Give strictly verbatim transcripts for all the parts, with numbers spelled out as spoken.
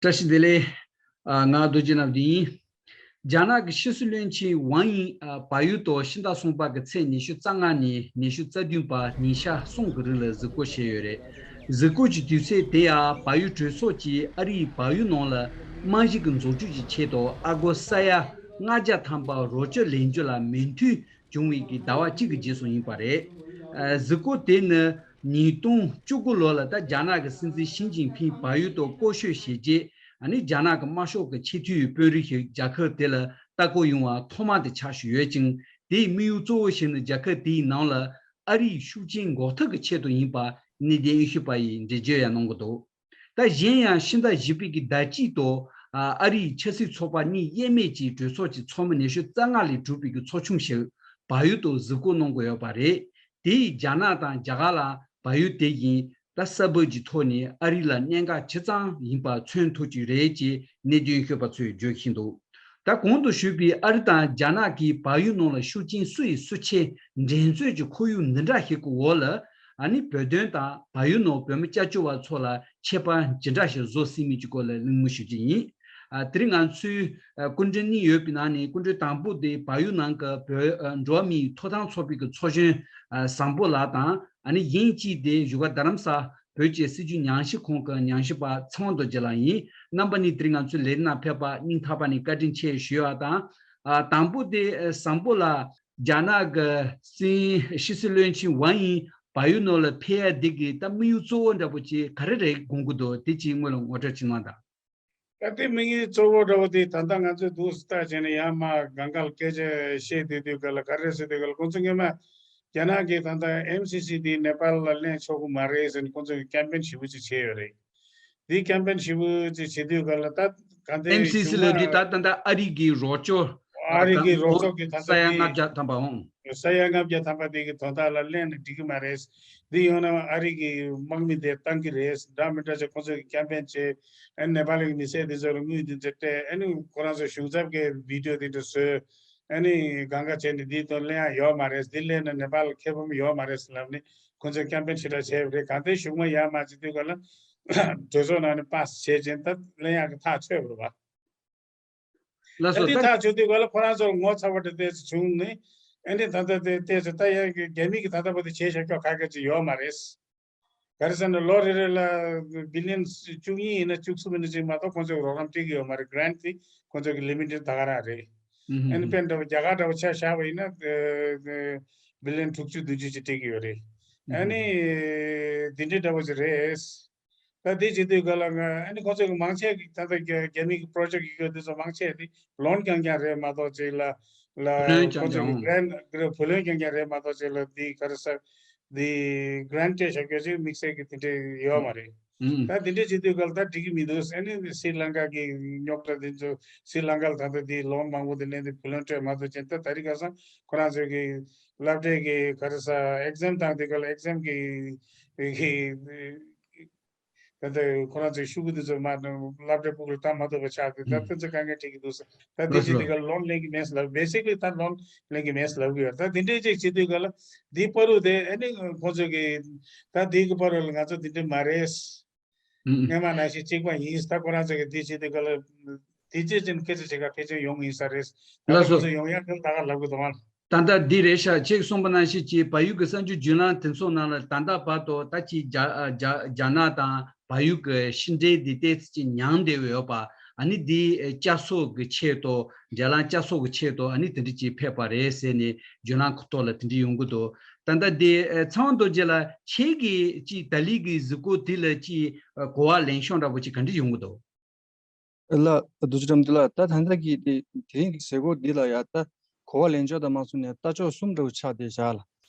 བཀྲ་ཤིས་བདེ་ལེགས། ཨ། ང་རྡོ་རྗེ་རྣམ་བདུན་ཡིན། རྒྱ་ནག་གི་ཕྱི་སྲིད་བློན་ཆེན་ཝང་དབྱི། ཨ། བལ་ཡུལ་དུ་ཕྱི་ཟླ་གསུམ་པ་གི་ཚེས་ཉི་ཤུ་རྩ་ལྔ་ནས་ཉི་ཤུ་རྩ་བདུན་བར་ཉིན་ཞག་གསུམ་གྱི་རིང་ལ་གཟིགས་སྐོར་བྱས་ཡོད་རེད། གཟིགས་སྐོར་གྱི་དུས་ཚོད་དེ་ཡང་བལ་ཡུལ་གྲོས་ཚོགས་ཀྱིས་ཨ་རིའི་བལ་ཡུལ་ནང་ལ་རྨང་གཞི་གི་འཛུགས་སྐྲུན་གྱི་ཆེད་དུ་ཨ་སྒོར་ས་ཡ་ལྔ་བརྒྱ་ཐམ་པ་རོགས་སྐྱོར་ལེན་རྒྱུ་ལ་མོས་མཐུན་བྱུང་བའི་གི་ཟླ་བ་གཅིག་གི་རྗེས་སུ་ཡིན་པ་རེད། ཨ། གཟིགས་སྐོར་དེ་ནི་ཉིས་སྟོང་བཅུ་དགུ་ལོ་ལ་ད་རྒྱ་ནག་གི་སྲིད་འཛིན་ཞི་ཅིན་ཕིང་བལ་ཡུལ་དུ་སྐོར་ཞོད་བྱས་རྗེས། ཨ་ནི་རྒྱ་ནག་གི་དམར་ཤོག་གི་ཆེས་མཐོའི་དཔོན་རིགས་ཤིག་རྒྱལ་ཁབ་དེ་ལ་ལྟ་སྐོར་ཡོང་བ་ཐོག་མ་དེ་ཆགས་བཞིན་ཡོད་ཅིང་། དེའི་དམིགས་ཡུལ་གཙོ་བོ་ཞིག་ནི་རྒྱལ་ཁབ་དེའི་ནང་ལ་ཨ་རིའི་ཤུགས་རྐྱེན་འགོག་ཐབས་ཀྱི་ཆེད་དུ་ཡིན་པ་གནས་བརྟན་དབྱེ་ཞིབ་པ་ཡིས་འགྲེལ་བརྗོད་ཡང་གནང་གི་འདུག་ད་གཞན་ཡང་ཕྱི་ཟླ་བཞི་པའི་གི་ཟླ་དཀྱིལ་དུ། ཨ། ཨ་རིའི་ཆབ་སྲིད་ཚོགས་པ་གཉིས་དབྱེར་མེད་ཀྱིས་གྲོས་ཚོགས་ཀྱི་ཚོགས་མི་ཉི་ཤུ་རྩ་ལྔ་ལས་གྲུབ་པའི་གི་ཚོགས་ཆུང་ཞིག་བལ་ཡུལ་དུ་གཟིགས་སྐོར་གནང་དགོས་ཡོད་པ་རེད། དེ་ཡིས་རྒྱ་ནག་དང་རྒྱ་གར་ལ་བལ་ཡུལ་དེ་བཞིན་ད་ས་བབ་ཀྱི་ཐོག་ནས་ཨ་རི་ལ་གནད་འགག་ཇི་ཙམ་ཡིན་པ་མཚོན་ཐུབ་ཀྱི་རེད་ཅེས་གནད་དོན་ཤོད་པ་ཚོས་བརྗོད་བཞིན་འདུག་ད་གོང་དུ་ཞུས་པའི་ཨ་རི་དང་རྒྱ་ནག་གིས་བལ་ཡུལ་ནང་ལ་ཤུགས་རྐྱེན་སུ་ཡིས་སུ་ཆེ་འགྲན་རྩོད་ཀྱི་ཁོར་ཡུག་འདི་འདྲ་ཞིག་གི་འོག་ལ། ཨ་ནི་བོད་དོན་དང་བལ་ཡུལ་ནང་བོད་མི་སྐྱབས་བཅོལ་བ་ཚོ་ལ་ཁྱད་པར་ཇི་འདྲ་ཞིག་བཟོ་སྲིད་མིན་གྱི་སྐོར་ལ་གླེང་མོལ་ཞུ་རྒྱུ་ཡིན། ཨ། དེ་རིང་ང་ཚོའི་ཨ་སྐུ་མགྲོན་གཉིས་ཡོད་པའི་ནང་ནས་སྐུ་མགྲོན་དང་པོ་དེ་བལ་ཡུལ་ནང་གི་བོད་ཨ་འགྲོ་བ་མིའི་ཐོབ་ཐང་ཚོགས་པའི་གི་ཚོགས་གཞོན་ཨ་བཟང་པོ་ལགས་དང་། ཨ་ནི་དབྱིན་ཇིའི་དེ་བཞུགས་སྒར་རྡ་རམ་ས་བོད་ཀྱི་སྲིད་བྱུས་ཉམས་ཞིབ་ཁང་གི་ཉམས་ཞིབ་པ་ཚེ་དབང་རྡོ་རྗེ་ལགས་ཡིན། རྣམ་པ་གཉིས་དེ་རིང་ང་ཚོའི་ལས་རིམ་ནང་ཕེབས་པ་སྙིང་ཐག་པ་ནས་བཀའ་དྲིན་ཆེ་ཞུ་ཡ་དང་། ཨ། དང་པོ་དེ་ཨ་བཟང་པོ་ལགས། རྒྱ་ནག་གི་སྲིད་ཕྱི་སྲིད་བློན་ཆེན་ཝང་དབྱི་བལ་ཡུལ་ནང་ལ་ཕེབས་ཡ་འདི་གི་ད་དམིགས་ཡུལ་གཙོ་བོ་འདྲ་པོ་ཅིག་ག་རེ་རེད་དགོངས་ཀྱི་འདུག་དེ་ཅིག་སྔོན་ལ་ངོ་སྤྲོད་ཅིག་གནང་དང་། ད་དེ་དམིགས་ཡུལ་གཙོ་བོ་འདྲ་པོ་དེ་ད་ལྟ་ང་ཚོས་འདུག་སེ་བལྟས་བྱས་ནས་ཡར་མར་གང་ག་ལ་སྐད་ཆ་བཤད་བསྡད་དུས་ག་ལ་ག་རེ་ཟེར་དུས་ག་ལ་ཁོང་ཚོ་སྔོན་མ་རྒྱ་ནག་གིས་ད་ལྟ་ཨེམ་སི་སི་དེ་ནེ་པཱལ་ལ་ལེན་ཆོག་གི་མ་རེད་ཟེར་ནས་ཁོང་ཚོ་གི་ཀེམ་པེན་ཞེ་པོ་ཅིག་བྱས་ཡོད་རེད། འདི་ཀེམ་པེན་ཞེ་པོ་ཅིག་བྱེད་དུས་ག་ལ་ད་ག་འདྲའི་ཨེམ་སི་སི་ལ་འདི་ད་ད་ལྟ་ཨ་རི་གི་རོགས་སྐྱོར། ཨ་རི་གི་རོགས་སྐྱོར་གྱི་ད་ལྟ་ས་ཡ་ལྔ་བརྒྱ་ཐམ་པ་འོང་། ས་ཡ་ལྔ་བརྒྱ་ཐམ་པ་དེ་གི་དོན་དག་ལ་གླེང་ན་འགྲིག་གི་མ་རེད། འདི་ཡོང་ན་ཨ་རི་གི་དམག་མི་དེ་བཏང་གི་རེད། འདྲ་མི་འདྲ་ཅིག་ཁོང་ཚོ་གི་ཀེམ་པེན་བྱས། ཨ་ནི་ནེ་པཱལ་གི་མི་སེར་དེ་ཚོ་ལ་དངུལ་དེ་ཚོ་སྤྲད། ཨ་ནི་ཁོ་རང་ཚོ་གཞུང་ཚབ་ཀྱི་བི་ཌི་ཡོ་དེ་འདྲ་བཟོས། ཨ་ནི་གང་ག་བྱས་ནས་འདིའི་དོན་གླེང་ཡ་ཡོད་མ་རེད། འདི་གླེང་ན་ནེ་པཱལ་ཁེ་ཕམ་ཡོད་མ་རེད་ལབ་ནས་ཁོང་ཚོས་ཀེམ་པེན་ཞེ་དྲག་བྱས་པ་རེད། གང་ལྟར་གཞུག་མ་ཡར་མར་བྱེད་དུས་ག་ལ་གྲོས་ཚོགས་ནང་ནས་པཱ་སི་བྱས་ཅིང་ད་གླེང་ཡག་གི་ཐག་ཆོད་པ་རེད་པ། ལགས་སོ། ད་འདི་ད་ཐག་ཆོད་དུས་ག་ལ་ཁོ་རང་ཚོར་ངོ་ཚ་བ་འདྲ་ཏོག་ཙམ་བྱུང་ནས། ཨ་ནི་ད་ལྟ་དེ་ཏོག་ཙམ་ད་ཡང་རྒྱ་མི་གིས་ད་ལྟ་བར་དུ་བྱས་བཞག་ཀྱོག་ག་ག་ཅིག་ཡོད་མ་རེད། ག་རེ་ཟེར་ན་ལོ་རེ་རེ་ལ་བི་ལི་ཡན་བཅུ་གཉིས་ཡིན་ན་བཅུ་གསུམ་ཡིན་ན་ཅིག་མ་གཏོགས་ཁོང་ཚོས་རོགས་རམ་སྤྲད་ཀྱི་ཡོད་མ་རེད། གྷི་རན་ཊི་དེ་ཁོང་ཚོ་གི་ལི་མི་ཊེཌ་ད་ག་རང་རེད། ཨ་ནི་དཔེར་ན་འདྲ་བོ་རྒྱ་གར་འདྲ་བོ་ཆ་བཞག་པ་ཡིན་ན་བི་ལི་ཡན་དྲུག་ཅུ་བདུན་ཅུ་ཅིག་སྤྲད་ཀྱི་ཡོད་རེད། ཨ་ནི་འདི་འདྲའི་འདྲ་བོ་ཅིག་རེད། ད་དེ་བྱེད་དུས་ག་ལ་ང་ཨ་ནི་ཁོང་ཚོ་གི་མང་ཆེ་གི་ད་ལྟ་རྒྱ་རྒྱ་མི་གི་པོ་རོ་ཇེཀ་ཡོད་དེ་ཚོ་མང་ཆེ་དེ་ལོན་རྐྱང་རྐྱང་རེད་མ་གཏོགས་ཅིག་ལ་ལ་བུ་ལོན་རྐྱང་ཁོང་ཚོ་གི་རྐྱང་གྷི་རན་བུ་ལོན་རྐྱང་རྐྱང་རེད་མ་གཏོགས་ཅིག་ལ་དེ་ག་རེ་ཟེར་དེ་གྷི་རན་ཊི་སྤྲད་བཞག་རྒྱུ་ཅིག་དམིགས་བསལ་གི་དེ་འདྲ་ཡོད་མ་རེད། ད་དེ་འདྲ་བྱེད་དུས་ག་ལ་ད་འགྲིག་གི་མི་འདུག་ཨ་ནི་སི་རི་ལང་ཀ་གི་རྙོག་དྲ་དེ་ཚོ་སི་རི་ལང་ཀ་ལ་ད་ལྟ་དེ་ལོན་མང་པོ་དེ་ལེན་དེ་བུ་ལོན་སྤྲད་མ་གཏོགས་ཅིག་ད་ད་རེས་ཁ་སང་ཁོ་རང་ཚོ་གི་སློབ་གྲྭའི་གི་ག་རེ་ཟེར་ཨེག་ཛམ་བཏང་དུས་ག་ལ་ཨེག་ཛམ་གི་གི་ད་ལྟ་ཁོ་རང་ཚོའི་ཤོག་གུ་འདི་ཚོ་མར་སློབ་གྲྭའི་ཕྲུ་གུ་ལ་བཏང་མ་ཐུབ་པ་ཆགས་ཏེ་ད་ཨུམ། ཕན་ཚུན་དཀའ་ངལ་འཕྲད་ཀྱི་འདུག་ཟེར། ད་འདི་ལགས་སོ། ཅིག་འདི་ག་ལོན་ལེན་གྱི་མེད་ཟེར་ལབ། བེ་སིག་ལི་ད་ལོན་ལེན་གྱི་མེད་ཟེར་ལབ་ཀྱི་ཡོད། ད་འདི་འདྲའི་ཅིག་བྱེད་དུས་ག་ལ་འདི་བར་དུ་དེ་ཨ་ནི་ཁོང་ཚོ་གི་ད་འདི་གི་བར་ལ་ང་ཚོ་འདི་འདྲ་མ་རེད། ཨུམ། སྔོན་མ་ནང་བཞིན་གཅིག་པ་ཡིན། ད་ཁོ་རང་ཚོ་གི་འདི་བྱེད་དུས་ག་ལ་དེ་ཅི་ཅིན་སྐད་ཆ་བྱེད་ག་ཕལ་ཆེར་ཡོང་ཡིན་ས་རེད། ད་ལགས་ལྟ་སོ། ཁོང་ཚོ་ཡོང་ཡག་གི་ད་ག་ལབ་གི་འདུག་ཨང་། ད་ལྟ་འདི་རེད་ཤག་ཅེས་གསུངས་པ་ནང་བཞིན་གྱི་བལ་ཡུལ་གྱི་གསར་འགྱུར་བརྒྱུད་ལམ་དེ་ཚོ་ནང་ལ་ད་ལྟ་བར་དུ་ད་ཅིག་རྒྱ་རྒྱ་རྒྱ་ནག་དང་བལ་ཡུལ་གྱི་ཕྱི་འབྲེལ་འདི་ཏོག་ཙམ་ཅིག་ཉམས་བསྡད་ཡོད་པ། ཨ་ནི་འདི་བསྐྱར་གསོ་གི་ཆེད་དུ་འབྲེལ་ལམ་བསྐྱར་གསོ་གི་ཆེད་དུ་ཨ་ནི་དེ་འདྲ་ཅིག་ཕེབས་པ་རེད་ཟེར་ནས་བརྒྱུད་ལམ་ཁ་ཐོག་ལ་དེ་འདྲ་ཡོང་གི་འདུག་ད་ལྟ་འདི་ཚེ་དབང་རྡོ་རྗེ་ལགས་ཁྱེད་ཀྱིས་ཅིག་ད་ལི་གི་གཟིགས་སྐོར་དེ་ལ་ཅིག་གོ་བ་ལེན་ཕྱོགས་འདྲ་པོ་ཅིག་ག་འདྲ་ཡོང་གི་འདུག་ལགས། རྡོ་རྗེ་དགྲ་འདུལ་ལགས། ད་ད་ལྟ་གི་དེ་དེ་རིང་གི་གཟིགས་སྐོར་འདི་ལ་ཡ་ད་གོ་བ་ལེན་ཕྱོགས་དང་མ་སོང་ནས་ལྟ་ཕྱོགས་གསུམ་འདྲ་བོ་ཆགས་བསྡད་བཞག་ལ།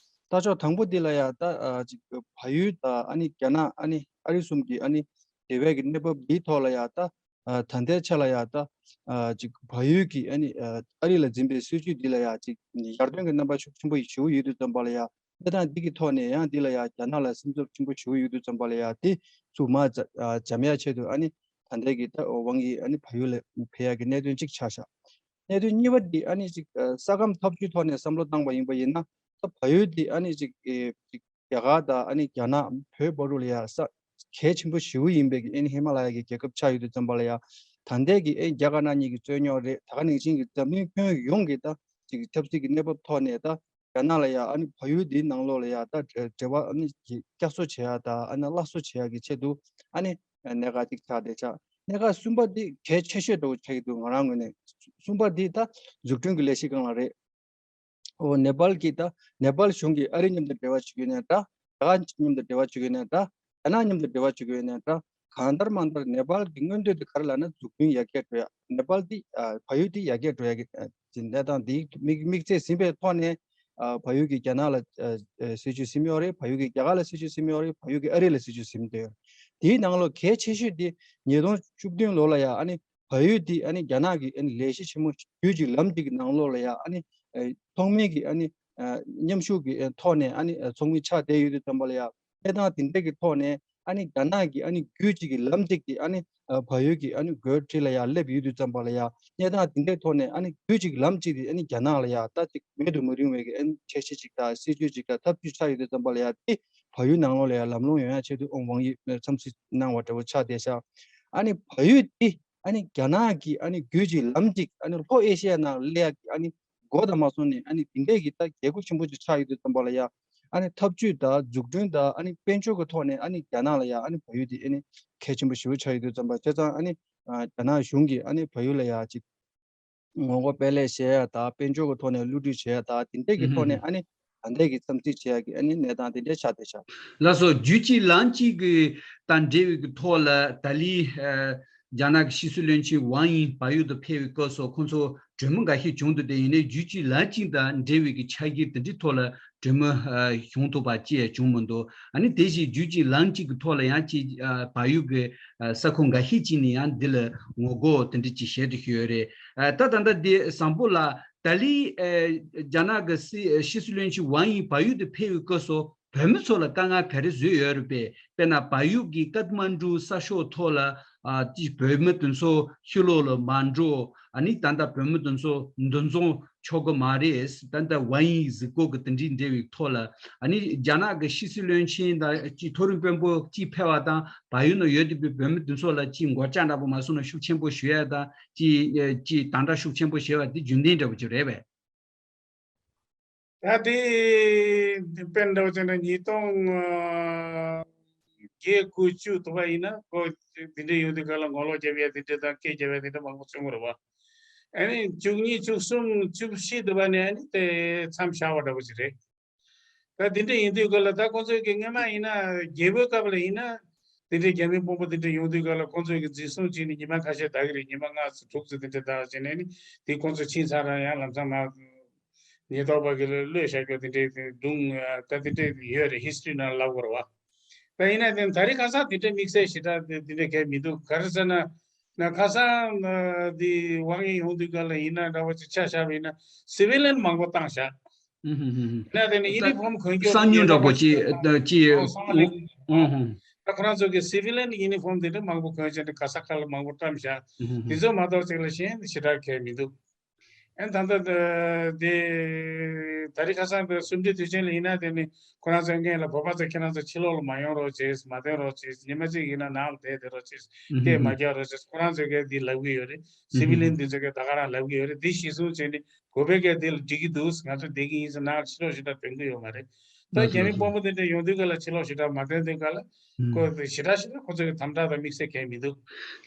ལྟ་ཕྱོགས་དང་པོ་འདི་ལ་ཡ་ད་ཨ་ཅིག་བལ་ཡུལ་དང་ཨ་ནི་རྒྱ་ནག་ཨ་ནི་ཨ་རི་གསུམ་གྱི་ཨ་ནི་དེ་བས་ཀྱི་གནས་བབ་འདིའི་ཐོག་ལ་ཡ་ད་ཨ་ད་ལྟའི་ཆ་ལ་ཡ་ད་ཨ་ཅིག་བལ་ཡུལ་གྱི་ཨ་ནི་ཨ་ཨ་རི་ལ་འཛིན་པའི་སྲིད་བྱུས་འདི་ལ་ཡ་ཅིག་ཡར་ཐོན་གྱི་རྣམ་པ་ཤུགས་ཆེན་པོ་ཞེ་པོ་ཡོད་དུས་ཙམ་པ་ལ་ཡ། གནས་སྟངས་འདི་གི་ཐོག་ནས་ཡང་འདི་ལ་ཡང་རྒྱ་ནག་ལ་སེམས་འཚབ་ཆེན་པོ་བྱེད་ཀྱི་ཡོད་དུས་ཙམ་པ་ལ་ཡང་དེ་ཚུར་མར་འཇམ་ཡག་ཆེད་དུ་ཨ་ནི་ད་ལྟའི་གི་ད་ཝང་ཡི་ཨ་ནི་བལ་ཡུལ་ལ་ཕེབས་ཡག་གི་གནད་དོན་གཅིག་ཆགས་ཤག་གནད་དོན་གཉིས་པ་འདི་ཨ་ནི་ཅིག་ས་ཁམས་འཐབ་ཇུས་ཐོག་ནས་བསམ་བློ་བཏང་བ་ཡིན་པ་ཡིན་ན་ད་བལ་ཡུལ་འདི་ཨ་ནི་ཅིག་ཅིག་རྒྱ་གར་དང་ཨ་ནི་རྒྱ་ནག་བོད་བར་དུ་ལ་ཡང་ས་ གལ་ཆེན་པོ་ཞེ་པོ་ཡིན་པའི་གི་ཨ་ནི་ཧི་མ་ལ་ཡ་གི་རྒྱལ་ཁབ་ཆགས་ཡོད་དུས་ཙམ་པ་ལ་ཡ། ད་ལྟའི་གི་ཨ་ནི་རྒྱ་དཀར་ནག་གཉིས་ཀྱི་རྩོད་རྙོག་རེད། ད་ག་ནང་བཞིན་གྱི་འཛམ་གླིང་ཁྱོན་ཡོངས་ཀྱི་ད་ཅིག་ཆབ་སྲིད་ཀྱི་གནས་བབ་ཐོག་ནས་ད་རྒྱ་ནག་ལ་ཡ་ཨ་ནི་བལ་ཡུལ་འདིའི་ནང་ལོགས་ལ་ཡ་ད་འབྲེལ་བ་ཨ་ནི་བསྐྱར་གསོ་བྱེད་ཡ་ད་ཨ་ནི་སླར་གསོ་བྱེད་ཡ་གི་ཆེད་དུ་ཨ་ནི་གནད་འགག་ཅིག་ཆགས་བསྡད་ཤག་གནད་འགག་གསུམ་པ་འདི་གལ་ཆེ་ཤོས་འདྲ་བོ་ཆགས་ཀྱི་འདུག་ང་རང་ངོས་ནས། གསུམ་པ་འདི་ད་འཛུགས་སྐྲུན་གྱི་ལས་གཞི་སྒང་ལ་རེད། ཨོ་ནེ་པཱལ་གྱིས་ད་ནེ་པཱལ་གཞུང་གིས་ཨ་རི་མཉམ་དུ་འབྲེལ་བ་བྱེད་ཀྱི་ཡོད་ནའི་འདྲ། རྒྱ་གར་མཉམ་དུ་འབྲེལ་བ་བྱེད་ཀྱི་ཡོད་ནའི་འདྲ། རྒྱ་ནག་མཉམ་དུ་འབྲེལ་བ་བྱེད་ཀྱི་ཡོད་ནའི་འདྲ། གང་ལྟར་མང་ལྟར་ནེ་པཱལ་གྱི་མངོན་འདོད་དེ་ག་རེ་ལབ་ན་འཛུགས་སྐྲུན་ཡར་རྒྱས་འགྲོ་ཡ། ནེ་པཱལ་འདི་ཨ་བལ་ཡུལ་འདི་ཡར་རྒྱས་འགྲོ་ཡ་གི་ཨ་གནས་སྟངས་འདི་དམིགས་དམིགས་ཚད་ཟིན་པའི་ཐོག་ནས་ཨ་བལ་ཡུལ་གྱིས་རྒྱ་ནག་ལ་ཨ་ཨ་སྲིད་ཇུས་ཟིན་ཡོད་རེད། བལ་ཡུལ་གྱིས་རྒྱ་གར་ལ་སྲིད་ཇུས་ཟིན་ཡོད་རེད། བལ་ཡུལ་གྱིས་ཨ་རི་ལ་སྲིད་ཇུས་ཟིན་ཡོད་རེད། དེའི་ནང་ལོགས་གལ་ཆེ་ཤོས་དེ་ཉིས་སྟོང་བཅུ་བདུན་ལོ་ལ་ཡ་ཨ་ནི་བལ་ཡུལ་འདི་ཨ་ནི་རྒྱ་ནག་གི་ཨ་ནི་ལས་གཞི་ཆེན་མོ་རྒྱུད་ཀྱི་ལམ་གཅིག་གི་ནང་ལོགས་ལ་ཡ་ཨ་ནི་ཨ་ཚོགས་མི་གི་ཨ་ནི་ཨ་མཉམ་ཞུགས་ཀྱི་ཨ་ཐོག་ནས་ཨ་ནི་ཨ་ཚོགས་མི་ཆགས་བསྡད་ཡོད་དུས་ཙམ་པ་ལ་ཡ། གནས་སྟངས་དེ་འདྲ་གི་ཐོག་ནས་ཨ་ནི་རྒྱ་ནག་གི་ཨ་ནི་རྒྱུད་གཅིག་གི་ལམ་གཅིག་དེ་ཨ་ནི་ཨ་བལ་ཡུལ་གྱི་ཨ་ནི་སྒོའི་འཁྲིས་ལ་ཡ་སླེབས་ཡོད་དུས་ཙམ་པ་ལ་ཡ། གནས་སྟངས་དེ་འདྲའི་ཐོག་ནས་ཨ་ནི་རྒྱུད་གཅིག་གི་ལམ་གཅིག་དེ་ཨ་ནི་རྒྱ་ནག་ལ་ཡ་ད་ཅིག་མེད་དུ་མི་རུང་བའི་གི་ཨ་ནི་འཆར་གཞི་གཅིག་དང་སྲིད་ཇུས་གཅིག་དང་ཐབས་ཇུས་ཆགས་ཡོད་དུས་ཙམ་པ་ལ་ཡ། དེ་བལ་ཡུལ་ནང་ལོགས་ལ་ཡ་ལམ་ལྷོང་ཡོང་ཡ་ཆེད་དུ་ཨོ་ཝང་ཡི་འཚམས་གཟིགས་གནང་བ་འདྲ་བོ་ཆགས་བསྡད་ཤག་ཨ་ནི་བལ་ཡུལ་འདི་ཨ་ནི་རྒྱ་ནག་གི་ཨ་ནི་རྒྱུད་ཀྱི་ལམ་གཅིག་ཨ་ནི་ལྷོ་ཨེ་ཤི་ཡ་ནང་སླེབས་ཡ་གི་ཨ་ནི་འགོ་དང་མ་སོང་ནས་ཨ་ནི་དེ་འདྲས་ཀྱི་ད་རྒྱལ་སྒོ་ཆེན་པོ་ཅིག་ཆགས་ཡོད་དུས་ཙམ་པ་ལ་ཡ། ཨ་ནི་ཐབས་ཇུས་དང་འཛུགས་སྐྲུན་དང་ཨ་ནི་དཔལ་འབྱོར་གྱི་ཐོག་ནས་ཨ་ནི་རྒྱ་ནག་ལ་ཡ་ཨ་ནི་བལ་ཡུལ་དེ་ཨ་ནི་གལ་ཆེན་པོ་ཞེ་པོ་ཆགས་ཡོད་དུས་ཙམ་པ། བྱས་ཙང་ཨ་ནི་ཨ་རྒྱ་ནག་གཞུང་གིས་ཨ་ནི་བལ་ཡུལ་ལ་ཡ་ཅིག་ངོ་རྒོལ་སྤེལ་ལས་བྱེད་ཡ་དང་དཔལ་འབྱོར་གྱི་ཐོག་ནས་བསླུ་བྲིད་བྱེད་ཡ་དང་དེ་འདྲས་ཀྱི་ཐོག་ནས་ཨ་ནི་ད་ལྟའི་གི་འཚམས་གཟིགས་བྱེད་ཡ་གི་ཨ་ནི་གནས་སྟངས་དེ་འདྲས་ཆགས་བསྡད་ཤག་ལགས་སོ། རྒྱུད་གཅིག་ལམ་གཅིག་གི་དང་འབྲེལ་བའི་གི་ཐོག་ལ་ད་ལི་ཨ་རྒྱ་ནག་གི་ཕྱི་སྲིད་བློན་ཆེན་ཝང་དབྱི་བལ་ཡུལ་དུ་ཕེབས་པའི་སྐབས་སུ་ཁོང་ཚོ་གྲོས་མོལ་འགའ་ཤས་བྱུང་འདུག་དེ་ཡིན་ནའི་རྒྱུད་གཅིག་ལམ་གཅིག་དང་འབྲེལ་བའི་གི་ཆ་རྐྱེན་དེ་འདྲའི་ཐོག་ལ་གྲོས་མོལ་ཨ་བྱུང་ཐུབ་པ་ཅི་ཡང་བྱུང་མི་འདུག་ཨ་ནི་དེ་བཞིན་རྒྱུད་གཅིག་ལམ་གཅིག་གི་ཐོག་ལ་ཡང་ཅིག་ཨ་བལ་ཡུལ་གི་ཨ་ས་ཁུལ་འགའ་ཤས་ཅིག་ནས་ཡང་འདི་ལ་ངོ་རྒོལ་དེ་འདྲ་ཅིག་བྱེད་དུ་ཡོད་རེད། ཨ་ད་ད་ལྟ་འདི་བཟང་པོ་ལགས། ད་ལི་ཨ་རྒྱ་ནག་གི་སྲིད་ཕྱི་སྲིད་བློན་ཆེན་ཝང་དབྱི་བལ་ཡུལ་དུ་ཕེབས་པའི་སྐབས་སུ་བོད་མི་ཚོ་ལ་དཀའ་ངལ་ག་རེ་བཟོས་ཡོད་རེད་པས། དཔེར་ན་བལ་ཡུལ་གྱི་ཀཏ་མན་ཌུ་ས་ཕྱོགས་ཐོག་ལ་ཨ་ཅིག་བོད་མི་དེ་ཚོ་ཕྱི་ལོགས་ལ་མ་འགྲོ། ཨ་ནི་ད་ལྟ་བོད་མི་དེ་ཚོ་འདུ་འཛོམས་ཆོག་གི་མ་རེད། ད་ལྟ་ཝང་དབྱི་གཟིགས་སྐོར་གྱི་དེ་འདྲའི་འབྲེལ་བའི་ཐོག་ལ་ཨ་ནི་རྒྱ་ནག་གི་ཕྱི་སྲིད་བློན་ཆེན་དང་ཅིག་མཐོ་རིམ་དཔོན་པོ་གཅིག་ཕེབས་པ་དང་བལ་ཡུལ་ནང་ཡོད་བསྡད་པའི་བོད་མི་དེ་ཚོ་ལ་ཅིག་མགོ་སྐྱ་འདྲ་པོ་མ་སོང་ན་ཤུགས་ཆེན་པོ་ཞུ་ཡ་དང་ཅིག་ཅིག་དམ་དྲག་ཤུགས་ཆེན་པོ་བྱས་པ་དེ་རྒྱུན་ལྡན་འདྲ་པོ་ཅིག་རེད་པས། ད་དེ་དཔེར་འདྲ་བོ་བྱས་ན་ཉིས་སྟོང་བརྒྱད་དགུ་བཅུ་དུ་བ་ཡིན་ན་ཁོ་འདི་འདྲ་ཡོང་དུས་ག་ལ་ངོ་ལོག་རྒྱབ་ཡ་འདི་འདྲ་དང་སྐད་རྒྱབ་ཡ་འདི་འདྲ་མང་པོ་བྱུང་བ་རེད་བ། ཨ་ནི་བཅུ་གཉིས་བཅུ་གསུམ་བཅུ་བཞི་དུ་བ་ནས་ཨ་ནི་དེ་མཚམས་བཞག་པ་འདྲ་པོ་ཅིག་རེད། ད་དེ་འདྲ་ཡིན་དུས་ག་ལ་ད་ཁོང་ཚོས་ཀྱི་སྔོན་མ་ཡིན་ན་རྒྱལ་པོའི་སྐབས་ལ་ཡིན་ན་དེ་འདྲའི་རྒྱ་མི་དཔོན་པོ་དེ་འདྲ་ཡོང་དུས་ག་ལ་ཁོང་ཚོས་ཀྱི་འཛིན་བཟུང་བྱས་ནས་ཉི་མ་ཁ་ཤས་ད་གི་རེད། ཉི་མ་ལྔ་ཙམ་དྲུག་ཙམ་དེ་འདྲ་ད་བྱས་ནས་ནི་དེ་ཁོང་ཚོ་ཕྱིན་ཚར་ར་ཡང་ལམ་སང་མ་ཉེན་རྟོག་པ་གི་གློད་བཞག་རྒྱུ་དེ་འདྲའི་སྒྲུང་ད་དེ་འདྲ་ཡོད་རེད། ཧི་སི་ཊི་རི་ནང་ལབ་དགོས་རེད་བ། ད་ཡིན་ན་དེ་ད་རེས་ཁ་སང་དེ་འདྲའི་དམིགས་བསལ་ཞེ་དྲག་དེ་འདྲ་གལ་མི་འདུག་ག་རེ་ཟེར་ན་ན་ཁ་སང་དེ་ཝང་དབྱི་ཡོང་དུས་ག་ལ་ཡིན་ན་འདྲ་བོ་ཅིག་ཆ་བཞག་པ་ཡིན་ན་སི་ཝི་ལིན་མང་པོ་བཏང་བཞག་ཡིན་ན་དེ་ནི་ཡུ་ནི་ཕོམ་གོན་རྒྱུ་གསང་ཉུལ་འདྲ་པོ་ཅིག་ཅིག་ཨོ་གསང་ཉུལ། ཨོ་ཧོ། ད་ཁོ་རང་ཚོ་གི་སི་ཝི་ལིན་ཡུ་ནི་ཕོམ་དེ་འདྲ་མང་པོ་གོན་བྱས་ནས་ག་ས་ག་ལ་མང་པོ་བཀྲམ་བཞག་དེ་ཚོ་མ་གཏོགས་ཅིག་ལ་གཞན་ཞེ་དྲག་གལ་མི་འདུག་ཨན་ད་ལྟ་དེ་ད་རེས་ཁ་སང་དེ་གསུམ་བཅུ་དུས་ཆེན་ལ་ཡིན་ན་དེ་ནི་ཁོ་རང་ཚོའི་སྔོན་ལ་བོད་པ་ཚོ་ཁྱེད་རང་ཚོ་ཕྱི་ལོགས་ལ་མ་ཡོང་རོགས་བྱེད། མ་བསྡད་རོགས་བྱེད། ཉི་མ་གཅིག་ཡིན་ན་ནང་ལ་བསྡད་བསྡད་རོགས་བྱེད། སྐད་མ་རྒྱག་རོགས་བྱེད། ཁོ་རང་ཚོས་གལ་དེ་ལབ་གི་ཡོད་རེད། སི་ཝི་ལིན་དེ་ཚོས་གལ་ད་ག་རང་ལབ་གི་ཡོད་རེད། དེ་གཞི་བཟུང་བྱས་ནས་བོད་པའི་གལ་དེ་ལ་འགྲིག་གི་འདུག་ང་ཚོ་བསྡད་ཀྱི་ཡིན་ཟེར་ནང་ཕྱི་ལོགས་ཞེ་དྲག་ཐོན་གི་ཡོད་མ་རེད། ད་རྒྱ་མི་དཔོན་པོ་དེ་འདྲ་ཡོང་དུས་ག་ལ་ཕྱི་ལོགས་ཞེ་དྲག་མ་ཐོན་དུས་ག་ལ་ཁོ་དེ་ཞེ་དྲག་ཞེ་དྲག་ཁོ་ཚོ་གི་དམ་དྲག་དང་དམིགས་བསལ་གལ་མི་འདུག་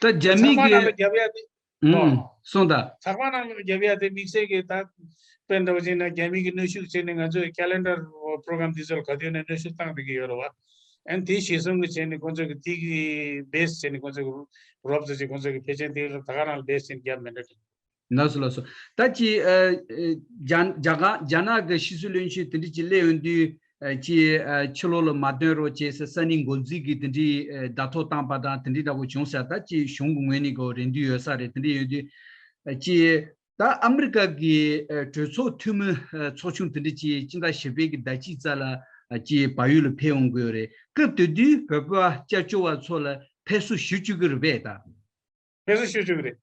ད་རྒྱ་མི་ཚང་མ་གི་ནང་ལ་རྒྱབ་ཡ་དེ། ཨུམ། ཨོ། སོང་ད། ཚགས་པར་ནང་ལ་རྒྱབ་ཡ་དེ་དམིགས་བསལ་གྱི་ད་དཔེ་འདྲ་བོ་བྱས་ན་རྒྱ་མི་གི་གནོན་ཤུགས་བྱས་ནས་ང་ཚོའི་ཁེ་ལེན་ཌར་པོ་རོ་གྷ་རམ་འདི་ཚོ་ལ་ག་དུས་ནས་གནོན་ཤུགས་བཏང་བསྡད་ཀྱི་ཡོད་རེད་བ། ཨན་དེ་གཞི་བཟུང་གི་བྱས་ནས་ཁོང་ཚོ་གི་དེ་གི་བེ་སི་བྱས་ནས་ཁོང་ཚོ་གི་རོབ་ཙམ་ཅིག་ཁོང་ཚོ་གི་ཕལ་ཆེར་དེ་ད་ག་རང་ལ་བེ་སི་བྱས་ནས་རྒྱབ་མེད་འགྲོ། ལགས་སོ་ལགས་སོ། ད་ཅི་ཨ་ཨ་རྒྱ་རྒྱ་གར་རྒྱ་ནག་གི་ཕྱི་སྲིད་བློན་ཆེན་དེ་འདྲ་ཅིག་སླེབས་ཡོང་དུས། ཨ་ཅིག་ཨ་ཕྱི་ལོགས་ལ་མ་ཐོན་རོགས་བྱས་ཟེར་ས་གནས་འགོ་འཛིན་གྱིས་དེ་འདྲའི་ཨ་བརྡ་ཐོ་བཏང་པ་དང་དེ་འདྲའི་འདྲ་པོ་བྱུང་ས། ད་ཅིག་གཞུང་གི་ངོས་ནས་གོ་རེ་འདུན་ཡོད་ས་རེད། དེ་འདྲ་ཡོད་དུས་ཨ་ཅིག་ད་ཨ་མི་རི་ཀ་གི་ཨ་གྲོས་ཚོགས་འཐུས་མི་ཨ་ཚོགས་ཆུང་དེ་འདྲ་ཅིག་སྤྱི་ཟླ་བཞི་པའི་གི་ཟླ་གཅིག་རྩ་ལ་ཨ་ཅིག་བལ་ཡུལ་ལ་ཕེབས་འོང་གི་ཡོད་རེད། སྐབས་དེ་དུས་བོད་པ་སྐྱབས་བཅོལ་བ་ཚོ་ལ་ཕེབས་བསུ་ཞུ་བཅུག་གི་རེད་པས་ད། ཕེབས་བསུ་ཞུ་བཅུག་གི་རེད།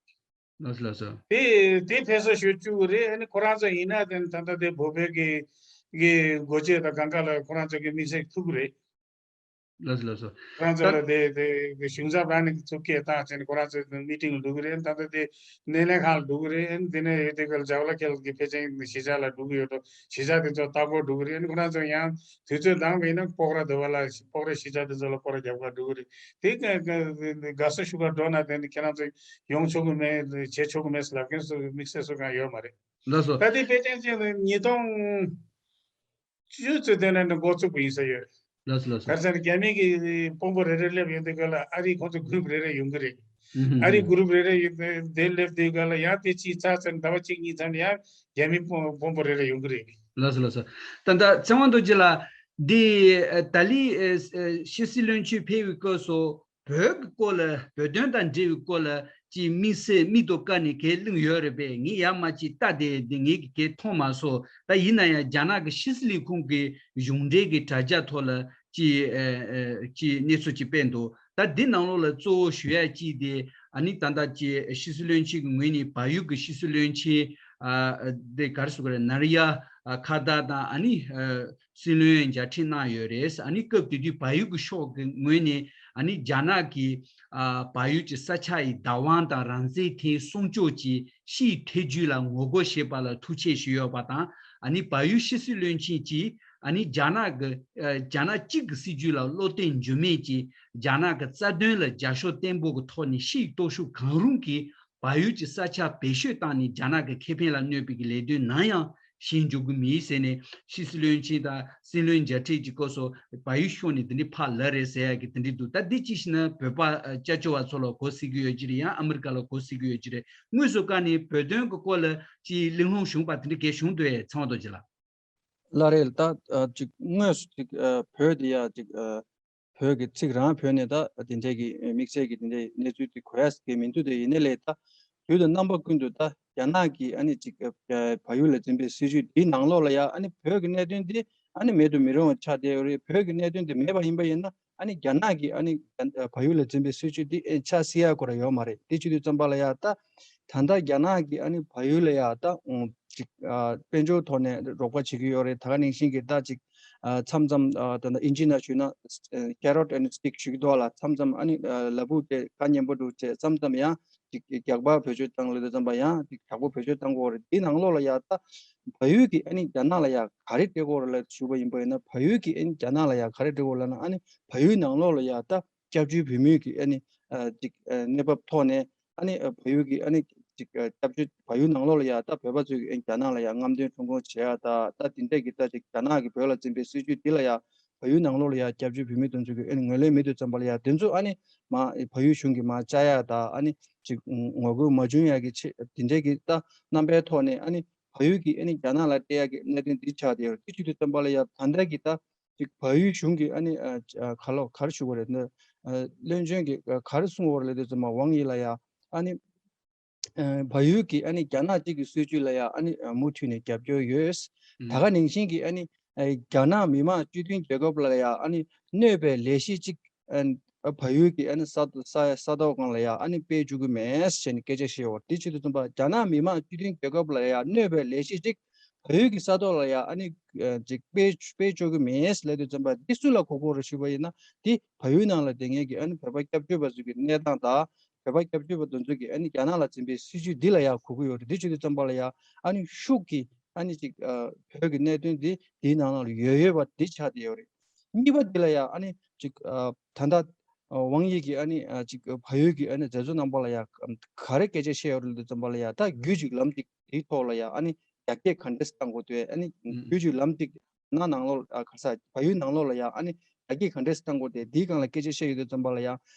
ལགས་སོ་ལགས་སོ། དེ་དེ་ཕེབས་བསུ་ཞུ་བཅུག་གི་རེད། ཨ་ནི་ཁོ་རང་ཚོ་ཡིན་ན་དེ་ད་ལྟ་དེ་བོད་པའི་གི་གི་འགོ་བྱེད་དང་གང་ག་ལ་ཁོ་རང་ཚོ་གི་དམིགས་བསལ་ཐུག་གི་རེད། ལགས་སོ། ལགས་སོ། ཁོ་རང་ཚོ་ལ་དེ་དེ་གཞུང་ཚབ་རང་ནས་ཚུགས་སྐད་བཏང་བྱས་ནས་ཁོ་རང་ཚོ་མི་ཊིང་ལ་འགྲོ་གི་རེད། ད་ལྟ་དེ་སྣེ་ལེན་ཁང་ལ་འགྲོ་གི་རེད། དེ་ནས་ཡོད་དེ་ག་ལ་ཇཱ་ཝ་ལལ་ཁེལ་གྱི་ཕལ་ཆེར་གཞིས་ཆགས་ལ་འགྲོ་གི་ཡོད་འགྲོ། གཞིས་ཆགས་དེ་ཚོ་ལྟ་སྐོར་འགྲོ་གི་རེད། ཁོ་རང་ཚོ་ཡང་དུས་ཚོད་འདང་བས་ན་སྤོག་ར་འདི་བ་ལ་སྤོག་ར་གཞིས་ཆགས་དེ་ཚོ་ལ་སྐོར་ར་རྒྱབ་ག་འགྲོ་གི་རེད། དེ་ག་ག་དགའ་བསུ་ཞུ་ག་འགྲོ་ན་དེ་ནི་ཁྱེད་རང་ཚོ་ཡོང་ཆོག་གི་མེད་བྱེད་ཆོག་གི་མེད་ཟེར་ལབ་མཁན་ཚོ་དམིགས་བསལ་སུ་གང་ཡོད་མ་རེད། ལགས་སོ། ད་ལྟའི་དཔེ་ཅན་ཅན་ཉིས་སྟོང་བཅུ་ཚོད་དེ་ནས་འགོ་བཙུགས་པ་ཡིན་ས་ཡོད། ལགས་སོ། ལགས་སོ། ག་རེ་ཟེར་ན་རྒྱ་མི་གི་དཔོན་པོ་རེ་རེ་སླེབས་ཡོང་དུས་སྐབས་ལ་ཨ་རིའི་ཁོང་ཚོ་གུ་རུབ་རེ་རེ་ཡོང་གི་རེད། ཨ་རིའི་གུ་རུབ་རེ་རེ་ཡོང་དེ་སླེབས་དུས་སྐབས་ལ་ཡང་དེ་གཅིག་ཚར་ཚར་ཟླ་བ་གཅིག་གཉིས་ཚར་ནས་ཡང་རྒྱ་མི་དཔོན་དཔོན་པོ་རེ་རེ་ཡོང་གི་རེད། ལགས་སོ། ལགས་སོ། ད་ལྟ་ཚེ་དབང་རྡོ་རྗེ་ལགས་འདི་ད་ལི་ཕྱི་སྲིད་བློན་ཆེན་ཕེབས་པའི་སྐབས་སུ། བོད་ཀྱི་སྐོར་ལ་བོད་དོན་དང་འབྲེལ་བའི་སྐོར་ལ་ཅིག་དམིགས་བསལ་མིག་ཏོ་བཀར་ནས་གས་གླེང་ཡོད་རེད་པས། ངས་ཡར་མར་ཅིག་ལྟ་བསྡད་དེ་ངས་ཀྱི་གས་མཐོང་མ་སོང་། ད་ཡིན་ན་ཡང་རྒྱ་ནག་གི་ཕྱི་སྲིད་ལས་ཁུངས་ཀྱི་གཞུང་འབྲེལ་གྱི་དྲ་རྒྱ་ཐོག་ལ་ཅིག་ཅིག་གནས་ཚུལ་ཅིག་སྤེལ་འདུག་ད་འདི་ནང་ལོགས་ལ་གཙོ་བོ་ཞུ་ཡ་ཅིག་དེ་ཨ་ནི་ད་ལྟ་ཅིག་ཕྱི་སྲིད་བློན་ཆེན་གྱི་ངོས་ནས་བལ་ཡུལ་གྱི་ཕྱི་སྲིད་བློན་ཆེན་དེ་ག་རེ་ཟེར་དགོས་རེད། ནཱ་རི་ཡ་ཁ་ཏར་དང་ཨ་ནི། སྲིད་བློན་མཇལ་འཕྲད་གནང་ཡོད་རེད། ཨ་ནི་སྐབས་དེ་དུས་བལ་ཡུལ་གྱི་ཕྱོགས་ཀྱི་ངོས་ནས་ཨ་ནི་རྒྱ་ནག་གི་ཨ་བལ་ཡུལ་གྱི་ས་ཆ་ཡི་བདག་དབང་དང་རང་བཙན་ཐད་སྲུང་སྐྱོབ་ཀྱི་ཕྱིའི་ཐེ་ཇུས་ལ་ངོ་རྒོལ་བྱེད་པ་ལ་ཐུགས་ཆེ་ཞུས་ཡོད་པ་དང་། ཨ་ནི་བལ་ཡུལ་ཕྱི་སྲིད་བློན་ཆེན་གྱིས་ཨ་ནི་རྒྱ་ནག་གི་ཨ་རྒྱ་ནག་གཅིག་གི་སྲིད་ཇུས་ལ་བློ་གཏད་འཇོག་མེད་ཀྱིས་རྒྱ་ནག་གི་རྩ་དོན་ལ་རྒྱབ་སྐྱོར་བརྟན་པོ་གི་ཐོག་ནས་ཕྱིའི་སྟོབས་ཤུགས་གང་རུང་གིས་བལ་ཡུལ་གྱི་ས་ཆ་བེད་སྤྱོད་བཏང་ནས་རྒྱ་ནག་གི་ཁེ་ཕན་ལ་གནོད་པའི་ལས་དོན་ནམ་ཡང་བྱེད་འཇུག་གི་མེད་ཟེར་ནས་ཕྱི་སྲིད་བློན་ཆེན་དང་སྲིད་བློན་མཇལ་འཕྲད་ཀྱི་སྐབས་སུ་བལ་ཡུལ་ཕྱོགས་ནས་འདི་འདྲའི་ཕར་ལབ་རེད་ཟེར་ཡག་གི་འདི་འདྲའི་འདུག་ད་འདི་གཅིག་བྱས་ན་བོད་པ་སྐྱབས་བཅོལ་བ་ཚོ་ལ་གོ་སྲིད་ཀྱི་ཡོད་ཀྱི་རེད། ཡང་ཨ་མི་རི་ཀ་ལ་གོ་སྲིད་ཀྱི་ཡོད་ཀྱི་རེད། དངོས་སུ་བཀར་ནས་བོད་དོན་གྱི་སྐོར་ལ་ཅིག་གླེང་སློང་བྱུང་བ་དེ་འདྲ་གས་བྱུང་འདུག་ཨེ། ཚེ་དབང་རྡོ་རྗེ་ལགས། ལགས་རེད། ད་ཅིག་དངོས་སུ་ཅིག་བོད་འདི་ཡ་ཅིག་བོད་ཀྱི་ཚིག་རང་བོད་ནས་ད་དེ་འདྲའི་གི་དམིགས་བསལ་གྱི་དེ་འདྲའི་གནས་ཚུལ་དེ་གོ་ཡ་ཟེར་གི་མི་འདུག་དེ་ཡིན་ནའི་ལས་ད་དུས་དང་རྣམ་པ་ཀུན་ཏུ་ད་རྒྱ་ནག་གིས་ཨ་ནི་ཅིག་བལ་ཡུལ་ལ་འཛིན་པའི་སྲིད་བྱུས་དེའི་ནང་ལོགས་ལ་ཡ་ཨ་ནི་བོད་ཀྱི་གནད་དོན་དེ་ཨ་ནི་མེད་དུ་མི་རུང་བ་ཆགས་བསྡད་ཡོད་རེད། བོད་ཀྱི་གནད་དོན་དེ་མེད་པ་ཡིན་པ་ཡིན་ན་ཨ་ནི་རྒྱ་ནག་གིས་ཨ་ནི་བལ་ཡུལ་ལ་འཛིན་པའི་སྲིད་བྱུས་དེ་ཨེ་ཆ་སྲིད་ཡ་ཁོ་ར་ཡོད་མ་རེད། དེ་བྱེད་དུས་ཙམ་པ་ལ་ཡ་ད་ད་ལྟ་རྒྱ་ནག་གིས་ཨ་ནི་བལ་ཡུལ་ལ་ཡ་ད་ཅིག་དཔལ་འབྱོར་ཐོག་ནས་རོགས་པ་བྱེད་ཀྱི་ཡོད་རེད། ད་ག་ནང་བཞིན་གྱི་ད་ཅིག་མཚམས་མཚམས་ད་ལྟ་ཨིན་ཇི་ནང་ཞུས་ན་carrot and stick ཞུ་གི་འདུག་ལ། མཚམས་མཚམས་ཨ་ནི་ལ་ཕུག་དེ་ཁ་ཉན་པོ་འདུག་ཅེས་མཚམས་མཚམས་ཡང་ཅིག་རྒྱག་པ་བེད་སྤྱོད་བཏང་ལོས་དུས་ཙམ་པ་ཡང་ཅིག་དྲག་པོ་བེད་སྤྱོད་བཏང་དགོས་རེད། དེའི་ནང་ལོགས་ལ་ཡ་ད་བལ་ཡུལ་གྱིས་ཨ་ནི་རྒྱ་ནག་ལ་ཡ་ག་རེ་སྤྲད་དགོས་རེད་ལ་ཞུས་པ་ཡིན་པ་ཡིན་ན། བལ་ཡུལ་གྱིས་ཨ་ནི་རྒྱ་ནག་ལ་ཡ་ག་རེ་སྤྲད་དགོས་ལབ་ན་ཨ་ནི་བལ་ཡུལ་ནང་ལོགས་ལ་ཡ་ད་སྐྱབས་བཅོལ་བོད་མིའི་གི་ཨ་ནི་ཅིག་གནས་བབ་ཐོག་ནས་ཨ་ནི་བལ་ཡུལ་གྱི་ཨ་ནི་ཅིག་སྐྱབས་བཅོལ་བལ་ཡུལ་ནང་ལོགས་ལ་ཡ་ད་བོད་པ་ཚོས་ཀྱི་རྒྱ་ནག་ལ་ཡ་རྔམ་སྟོན་ཁྲོམ་ཁོང་བྱེད་ཡ་ད་ད་དེ་འདྲས་ཀྱི་ད་ཅིག་རྒྱ་ནག་གི་བོད་ལ་འཛིན་པའི་སྲིད་བྱུས་འདི་ལ་ཡ་བལ་ཡུལ་ནང་ལོགས་ལ་ཡ་སྐྱབས་བཅོལ་བོད་མི་དེ་ཚོ་གི་ཨ་ནི་ངོས་ལེན་མེད་དུས་ཙམ་པ་ལ་ཡ་དེ་ཚོ་ཨ་ནི་མ་བལ་ཡུལ་གཞུང་གིས་མ་བཅག་ཡ་ད་ཨ་ནི་ཅིག་ངོ་རྒོལ་མ་བྱུང་ཡ་གི་ཆེད་དེ་འདྲས་ཀྱི་ད་རྣམ་པའི་ཐོག་ནས་ཨ་ནི་བལ་ཡུལ་གྱིས་ཨ་ནི་རྒྱ་ནག་ལ་སྤྲད་ཡ་གི་གནད་དོན་འདི་ཆགས་བསྡད་ཡོད་རེད། དེ་བྱེད་དུས་ཙམ་པ་ལ་ཡ་ད་ལྟ་གི་ད་ཅིག་བལ་ཡུལ་གཞུང་གིས་ཨ་ནི་ཨ་ཨ་ག་ལོ་ག་རེ་ཞུ་དགོས་རེད་འདི། ཨ་བློན་ཆེན་གྱིས་ཨ་ག་རེ་གསུངས་ཡོད་རེད་ལབ་དུས་ཙམ་པ་ཝང་དབྱི་ལ་ཡ་ཨ་ནི་ཨ་བལ་ཡུལ་གྱིས་ཨ་ནི་རྒྱ་ནག་གཅིག་གི་སྲིད་བྱུས་ལ་ཡ་ཨ་ནི་ཨ་མུ་མཐུད་ནས་རྒྱབ་སྐྱོར་ཡོད། ད་ག་ནང་བཞིན་གྱི་ཨ་ནི་ཨ་རྒྱ་ནག་མི་དམངས་སྤྱི་མཐུན་རྒྱལ་ཁབ་ལ་ཡ་ཨ་ནི་གནོད་པའི་ལས་གཞི་གཅིག་ཨ་ཨ་བལ་ཡུལ་གྱི་ཨ་ནི་ས་ས་ས་ཐོག་སྒང་ལ་ཡ་ཨ་ནི་སྤེལ་བཅུག་གི་མེད་ཟེར་ནས་སྐད་ཆ་བཤད་ཡོད། དེ་བྱེད་དུས་ཙམ་པ་རྒྱ་ནག་མི་དམངས་སྤྱི་མཐུན་རྒྱལ་ཁབ་ལ་ཡ་གནོད་པའི་ལས་གཞི་གཅིག་བལ་ཡུལ་གྱི་ས་ཐོག་ལ་ཡ་ཨ་ནི་ཅིག་སྤེལ་སྤེལ་ཆོག་གི་མེད་ལབ་དུས་ཙམ་པ་འདི་སུ་ལ་གོ་གོ་རེད་ཞུས་པ་ཡིན་ན་འདི་བལ་ཡུལ་ནང་ལ་བསྡད་མཁན་གྱི་ཨ་ནི་བོད་པ་སྐྱབས་བཅོལ་བ་ཚོ་གི་གནས་སྟངས་དང་བོད་པ་སྐྱབས་བཅོལ་བ་དེ་ཚོ་གི་ཨ་ནི་རྒྱ་ནག་ལ་འཛིན་པའི་སྲིད་བྱུས་འདི་ལ་ཡ་གོ་གི་ཡོད་རེད། འདི་བྱེད་དུས་ཙམ་པ་ལ་ཡ་ཨ་ནི་ཤུགས་ཀྱིས་ཨ་ནི་ཅིག་བོད་ཀྱི་གནད་དོན་འདི་འདིའི་ནང་ལ་ཡོད་ཡོད་པ་འདི་ཆགས་བསྡད་ཡོད་རེད། གཉིས་པ་འདི་ལ་ཡ་ཨ་ནི་ཅིག་ད་ལྟ་ཝང་དབྱི་གིས་ཨ་ནི་ཅིག་བལ་ཡུལ་གྱི་ཨ་ནི་མཛད་གཙོ་རྣམ་པ་ལ་ཡ་ག་རེ་སྐད་ཆ་བཤད་ཡོད་རེད་ལབ་དུས་ཙམ་པ་ལ་ཡ་ད་རྒྱུད་ཅིག་ལམ་ཅིག་དེའི་ཐོག་ལ་ཡ་ཨ་ནི་རྒྱ་སྐྱེད་ག་འདྲས་བཏང་དགོས་དེ་ཨ་ནི་རྒྱུད་ཅིག་ལམ་ཅིག་ན་ནང་ལོགས་ཨ་ག་ས་བལ་ཡུལ་ནང་ལོགས་ལ་ཡ་ཨ་ནི་རྒྱ་སྐྱེད་ག་འདྲས་བཏང་དགོས་དེ་དེའི་སྒང་ལ་སྐད་ཆ་བཤད་ཡོད་དུས་ཙམ་པ་ལ་ཡ་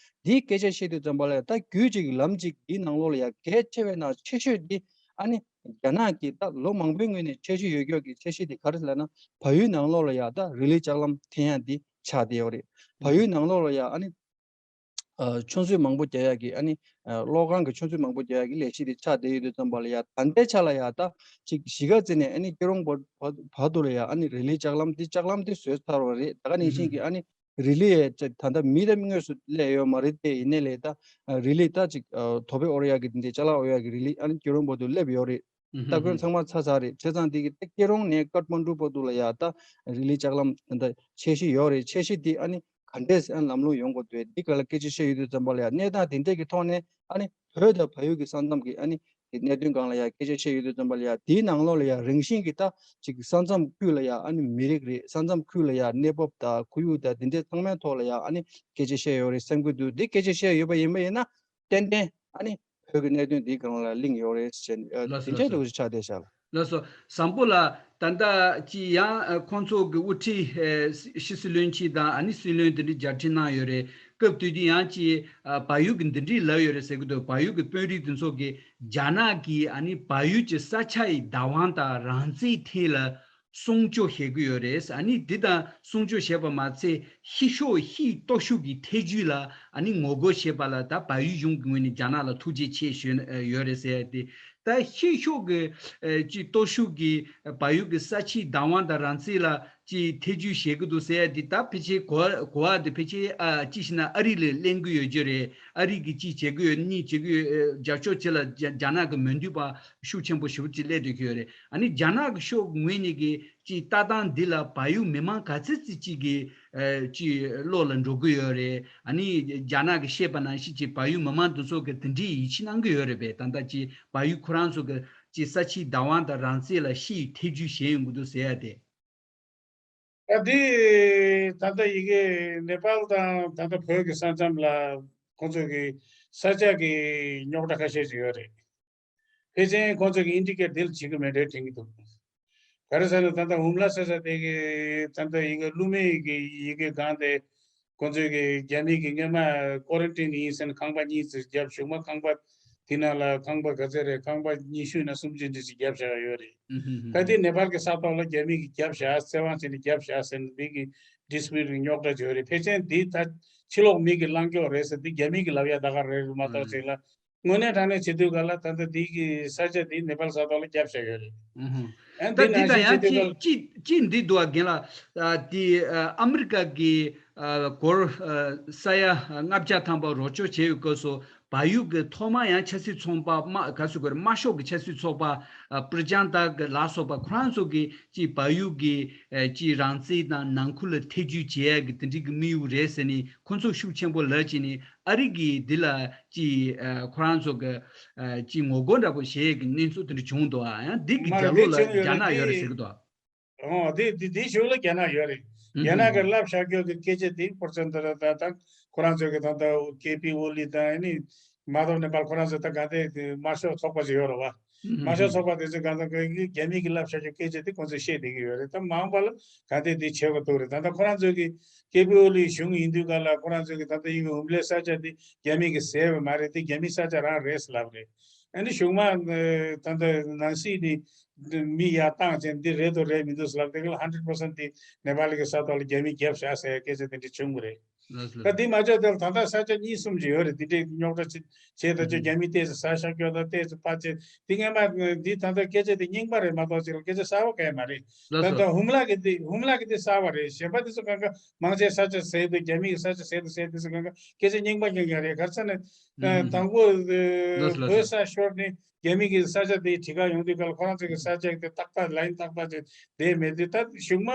དེའི་སྐད་ཆ་བཤད་དུས་ཙམ་པ་ལ་ཡ་ད་རྒྱུད་ཅིག་ལམ་ཅིག་དེའི་ནང་ལོགས་ལ་ཡ་གལ་ཆེ་བའི་ནང་ཆེ་ཤོས་དེ་ཨ་ནི་རྒྱ་ནག་གིས་ད་ལོ་མང་པོའི་སྔོན་ནས་འཆར་གཞི་ཡོད་ཀྱོག་གི་འཆར་གཞི་དེ་ག་རེ་ལབ་ན་བལ་ཡུལ་ནང་ལོགས་ལ་ཡ་ད་རི་ལི་ལྕགས་ལམ་འཐེན་ཡ་དེ་ཆགས་བསྡད་ཡོད་རེད། བལ་ཡུལ་ནང་ལོགས་ལ་ཡ་ཨ་ནི་ཨ་ཆུ་མཛོད་མང་པོ་རྒྱག་ཡག་གི་ཨ་ནི་ཨ་གློག་ཁང་གི་ཆུ་མཛོད་མང་པོ་རྒྱག་ཡག་གི་ལས་གཞི་དེ་ཆགས་བསྡད་ཡོད་དུས་ཙམ་པ་ལ་ཡ་ད་ལྟའི་ཆ་ལ་ཡ་ད་ཅིག་གཞིས་ཀ་རྩེ་ནས་ཨ་ནི་སྐྱིད་རོང་བར་བར་དུ་ལ་ཡ་ཨ་ནི་རི་ལི་ལྕགས་ལམ་དེ་ལྕགས་ལམ་དེ་བཟོས་ཚར་བ་རེད། ད་ག་ནང་བཞིན་གྱི་ཨ་ནི་རི་ལི་ཡ་ད་ལྟ་མི་ད་དངོས་སུ་སླེབས་ཡོད་མ་རེད་དེ། ཡིན་ནའི་ལས་ད་རི་ལི་ད་ཅིག་དོ་པོ་ཨོར་ཡག་གི་དེ་འདྲའི་ཅ་ལག་ཨོར་ཡག་གི་རི་ལི་ཨ་ནི་སྐྱིད་རོང་བར་དུ་སླེབས་ཡོད་རེད། ལྟ་སྐོར་ཚང་མ་ཚར་ཚར་རེད། བྱས་ཙང་དེ་གི་ད་སྐྱིད་རོང་ནས་ཀཏ་མན་ཌུ་བར་དུ་ལ་ཡ་ད་རི་ལི་ལྕགས་ལམ་ད་འཆར་གཞི་ཡོད་རེད། འཆར་གཞི་དེ་ཨ་ནི་ ག་འདྲས་ཨ་ནི་ལམ་ལྷོང་ཡོང་དགོས་འདུག་འདི་སྒང་ལ་སྐད་ཆ་བཤད་ཡོང་དུས་ཙམ་པ་ལ་ཡ་གནས་སྟངས་དེ་འདྲས་ཀྱི་ཐོག་ནས་ཨ་ནི་བོད་དང་བལ་ཡུལ་གྱི་ས་མཚམས་ཀྱི་ཨ་ནི་དེ་གནད་དོན་སྒང་ལ་ཡ་སྐད་ཆ་བཤད་ཡོང་དུས་ཙམ་པ་ལ་ཡ་དེའི་ནང་ལོགས་ལ་ཡ་རང་བཞིན་གྱི་ད་ཅིག་ས་མཚམས་ཁུལ་ལ་ཡ་ཨ་ནི་མི་རིགས་རེད། ས་མཚམས་ཁུལ་ལ་ཡ་གནས་བབ་དང་ཁོར་ཡུག་དང་དེ་འདྲས་ཚང་མའི་ཐོག་ལ་ཡ་ཨ་ནི་སྐད་ཆ་བཤད་ཡོད་རེད་བསམ་གྱི་འདུག་འདི་སྐད་ཆ་བཤད་ཡོད་པ་ཡིན་པ་ཡིན་ན་ཏན་ཏན་ཨ་ནི་བོད་ཀྱི་གནད་དོན་འདིའི་སྒང་ལ་གླེང་ཡོད་རེད་ཟེར་ནས་ཨ་ལགས་སོ། དེ་ལགས་འདྲས་སོ། འདུག་ཅིག་ཆགས་བསྡད་ཤག་ལ། ལགས་སོ། བཟང་པོ་ལགས། ད་ལྟ་ཅི་ཡང་ཨ་ཁོང་ཚོ་གི་དབུ་ཁྲིད་ཨེ་སི་སྲིད་བློན་ཁྱེད་དང་ཨ་ནི་སྲིད་བློན་འདི་འདྲ་མཇལ་འཕྲད་གནང་ཡོད་རེད། སྐབས་དེ་དུས་ཡང་ཅི་ཨ་བལ་ཡུལ་གྱི་འདི་འདྲས་ལབ་ཡོད་རེད་ཟེར་གི་འདུག་བལ་ཡུལ་གྱི་དཔོན་རིགས་དེ་ཚོ་གིས་རྒྱ་ནག་གིས་ཨ་ནི་བལ་ཡུལ་གྱི་ས་ཆ་ཡི་བདག་དབང་དང་རང་བཙན་ཐད་ལ་སྲུང་སྐྱོབ་བྱེད་ཀྱི་ཡོད་རེད། ཨ་ནི་འདི་དང་སྲུང་སྐྱོབ་བྱས་པ་མ་ཚད་ཕྱི་ཕྱོགས་ཕྱིའི་སྟོབས་ཤུགས་ཀྱི་ཐེ་ཇུས་ལ་ཨ་ནི་ངོ་རྒོལ་བྱེད་པ་ལ་ད་བལ་ཡུལ་གཞུང་གི་ངོས་ནས་རྒྱ་ནག་ལ་ཐུགས་རྗེ་ཆེ་ཞུས་ཡོད་རེད་ཟེར་ཏེ། ད་ཕྱི་ཕྱོགས་ཀྱི་ཨ་ཅིག་སྟོབས་ཤུགས་ཀྱིས་བལ་ཡུལ་གྱི་ས་ཆའི་བདག་དབང་དང་རང་བཙན་ལ་ཅིག་ཐེ་ཇུས་བྱེད་ཀྱི་འདུག་ཟེར་ཡ་འདི་ད་ཕལ་ཆེར་གོ་གོ་བ་འདི་ཕལ་ཆེར་ཨ་ཅི་ཞིག་ན་ཨ་རི་ལ་གླེང་གི་ཡོད་རྒྱུ་རེད། ཨ་རི་གིས་ཅིག་བྱེད་ཀྱི་ཡོད་གཉིས་བྱེད་ཀྱི་ཡོད་ཨ་རྒྱབ་ཕྱོགས་ཅིག་ལ་རྒྱ་རྒྱ་ནག་གི་མོས་མཐུན་པ་ཤུགས་ཆེན་པོ་ཞེ་པོ་ཅིག་སླེབས་བསྡད་ཀྱི་ཡོད་རེད། ཨ་ནི་རྒྱ་ནག་གི་ཕྱོགས་ངོས་ནས་ཀྱི་ཅིག་ལྟ་སྟངས་འདི་ལ་བལ་ཡུལ་མི་མང་ག་ཚོད་ཅིག་ཅིག་གི་ཨ་ཅིག་བློ་ལ་འགྲོ་གི་ཡོད་རེད། ཨ་ནི་རྒྱ་ནག་གིས་བཤད་པ་ནང་བཞིན་ཅིག་བལ་ཡུལ་མི་མང་འདི་ཚོ་གིས་དེ་འདྲའི་ཡིད་ཆེས་གནང་གི་ཡོད་རེད་པས། ད་ལྟ་ཅིག་བལ་ཡུལ་ཁོ་རང་ཚོ་གི་ཅིག་ས་ཆའི་བདག་དབང་དང་རང་བཙན་ལ་ཕྱིའི་ཐེ་ཇུས་བྱེད་ཡོང་གི་འདུག་ཟེར་ཡ་དེ། ད་དེ་ད་ལྟ་ཡི་གེ་ནེ་པཱལ་དང་ད་ལྟ་བོད་ཀྱི་ས་མཚམས་ལ་ཁོང་ཚོ་གི་ས་ཆ་གི་རྙོག་དྲ་ཁ་ཤས་ཤིག་ཡོད་རེད། ཕལ་ཆེར་ཁོང་ཚོ་གི་ཨིན་ཌི་ཀེཊ་དེ་ལ་བྱེད་ཀྱི་མེད་འདྲ་དྲན་གྱི་འདུག་ག་རེ་ཟེར་ན་ད་ལྟ་འུམ་ལ་ས་ས་དེ་གི་ད་ལྟ་ཡི་གེ་ཀླུ་མེ་གི་ཡི་གེ་སྒང་དེ་ཁོང་ཚོས་ཀྱི་རྒྱ་མི་གི་སྔོན་མ་ཀོ་རན་ཊིན་ཡིན་ཟེར་ནས་ཁང་པ་གཉིས་ཙམ་བརྒྱབ། གཞུག་མ་ཁང་པ་དེ་ནང་ལ་ཁང་པ་ག་ཚད་རེད། ཁང་པ་ཉི་ཤུ་ན་སུམ་ཅུ་འདྲ་ཞིག་བརྒྱབ་བཞག་ཡོད་རེད། ད་དེ་ནེ་པཱལ་གི་ས་ཐོག་ལ་རྒྱ་མི་གིས་བརྒྱབ་བཞག་བཙན་དབང་བྱས་ནས་བརྒྱབ་བཞག་ཟེར་ནས་འདི་གི་ཌི་སི་པིའུཊ་རྙོག་དྲ་ཅིག་ཡོད་རེད། ཕལ་ཆེར་འདི་ད་ཕྱི་ལོགས་མི་གིས་བླངས་ཀྱོག་རེད་ཟེར། འདི་རྒྱ་མི་གིས་ལབ་ཡ་ད་ག་རེད་མ་གཏོགས་ཅིག་ལ། དངོས་གནས་དྲང་གནས་བྱེད་དུས་ག་ལ་ད་ལྟ་འདི་གི་ས་ཆ་འདི་ནེ་པཱལ་ས་ཐོག་ལ་བརྒྱབ་བཞག་ཡོད་རེད། ཨ་ནི་ད་འདི་ནང་འདི་དང་བཞིན་ཡང་བྱེད་དུས་ག་ཅི་ལ་ཅི་ཅི་འདི་འདུག་ཨ་རྒན་ལགས། ཨ་དེ་ཨ་ཨ་མི་རི་ཀ་གི་ཨ་སྒོར་ཨ་ས་ཡ་ལྔ་བརྒྱ་ཐམ་པ་རོགས་སྐྱོར་བྱས་ཡོད་སྐབས་སུ་བལ་ཡུལ་གྱི་ཐོག་མ་ཡང་ཆབ་སྲིད་ཚོགས་པ་དམར་ག་ཚོད་དགོས་རེད། དམར་ཤོག་གི་ཆབ་སྲིད་ཚོགས་པ་ཨ་པུར་ཅང་ཏ་གི་ལ་སོགས་པ་ཁོ་རང་ཚོ་གི་ཅི་བལ་ཡུལ་གྱི་ཨ་ཅི་རང་བཙན་དང་ནང་ཁུལ་ལ་ཐེ་ཇུས་བྱེད་ཡ་གི་དེ་འདྲའི་གི་དམིགས་ཡུལ་རེད་ཟེར་ནས་ཁོ་ཚོ་ཤུགས་ཆེན་པོ་ལབ་བྱས་ནས། ཨ་རི་གིས་འདི་ལ་ཅི་ཨ་ཁོ་རང་ཚོ་གི་ཨ་ཅི་ངོ་རྒོལ་འདྲ་པོ་བྱེད་ཀྱི་གནས་ཚུལ་དེ་འདྲ་བྱུང་འདུག་ཨ་ཡང་འདི་གི་མ་རྒྱབ་ལོགས་ལ་རྒྱ་ནག་ཡོད་རེད་ཟེར་གི་འདུག་ཨོ་དེ་དེ་དེའི་གཞུག་ལ་རྒྱ་ནག་ཡོད་རེད། རྒྱ་ནག་གི་ལབ་བཞག་རྒྱུ་གི་སྐད་ཆ་དེ་པུར་ཙམ་དུ་ད་ད་ཁོ་རང་ཚོ་གི་ད་ད་ཀེ་པི་ཨོ་ལི་དང་ཨ་ནི་མ་དོ་ནེ་པཱལ་ཁོ་རང་ཚོ་ད་ག་དེ་དམར་ཤོག་ཚོགས་པ་ཞིག་ཡོད་རེད་བ། མ་ཤོག་ཚོགས་པ་དེ་ཚོས་གང་ལྟར་གི་རྒྱ་མི་གི་ལབ་བྱ་རྒྱུ་སྐད་ཆ་དེ་ཁོང་ཚོས་བཤད་བསྡད་ཀྱི་ཡོད་རེད། ད་མ་འོངས་པ་ལ་གང་ལྟར་དེ་བྱེད་དགོས་འདུག་རེད། ད་ལྟ་ཁོ་རང་ཚོས་ཀྱི་ཀེ་པི་ཨོ་ལི་གཞུང་ཡིན་དུས་ག་ལ་ཁོ་རང་ཚོས་ཀྱི་ད་ལྟ་ཡིན་གྱི་འུམ་ལའི་ས་ཆ་དེ་རྒྱ་མི་གིས་བཟས་པ་མ་རེད། དེ་རྒྱ་མིའི་ས་ཆ་རང་རེད་ཟེར་ལབ་རེད། ཨ་ནི་གཞུག་མ་ད་ལྟ་ནང་སྲིད་དེ་མི་ཡར་བཏང་བྱས་འདི་རེད་འདུག་རེད་མི་འདུག་ཟེར་ལབ་དེ་ག་ལ་ཧན་ཌེ་རེཌ་པར་སེན་ཊི་དེ་ནེ་པཱལ་གི་ས་ཐོག་ལ་རྒྱ་མིས་བརྒྱབ་བཞག་ཟེར་ཡ་སྐད་ཆ་དེ་འདྲ་བྱུང་གི་རེད། ལགས་སོ། ད་འདི་མ་ཆོག་དེ་ལ་ད་ལྟ་ས་ཆ་གཉིས་གསུམ་ཅིག་ཡོད་རེད། འདི་འདྲའི་རྙོག་དྲ་ཆེ་ཆེ་ད་ཆོག་རྒྱ་མི་ཏོག་ཙམ་ཟ་ཤག་ཀྱོག་དང་ཏོག་ཙམ་ཕར་ཆེ་འདི་སྔོན་མ་འདི་ད་ལྟ་སྐད་ཆ་དེ་རྙིང་པ་རེད་མ་གཏོགས་ཅིག་ལ་སྐད་ཆ་གསར་པ་གང་ཡང་མ་རེད། ད་ལྟ་ཧུམ་ལ་གི་འདི་ཧུམ་ལ་གི་འདི་གསར་པ་རེད། གཞན་པ་འདི་ཚོ་གང་ག་མང་ཆེ་ས་ཆ་ཟས་འདུག་རྒྱ་མི་གི་ས་ཆ་ཟས་འདུག་ཟས་འདི་ཚོ་གང་ག་སྐད་ཆ་རྙིང་པ་རྐྱང་རྐྱང་རེད། ག་རེ་ཟེར་ན་དང་པོ་བོད་ས་ཤོར་ནས། རྒྱ་མི་གི་ས་ཆ་དེ་གྲི་ཁ་ཡོང་དུས་སྐབས་ལ་ཁོ་རང་ཚོ་གི་ས་ཆ་དེ་ཏག་ཏག་ལ་ཡིན་ཏག་ཏག་ཅིག་བསྡད་མེད་དུས་ད་གཞུག་མ་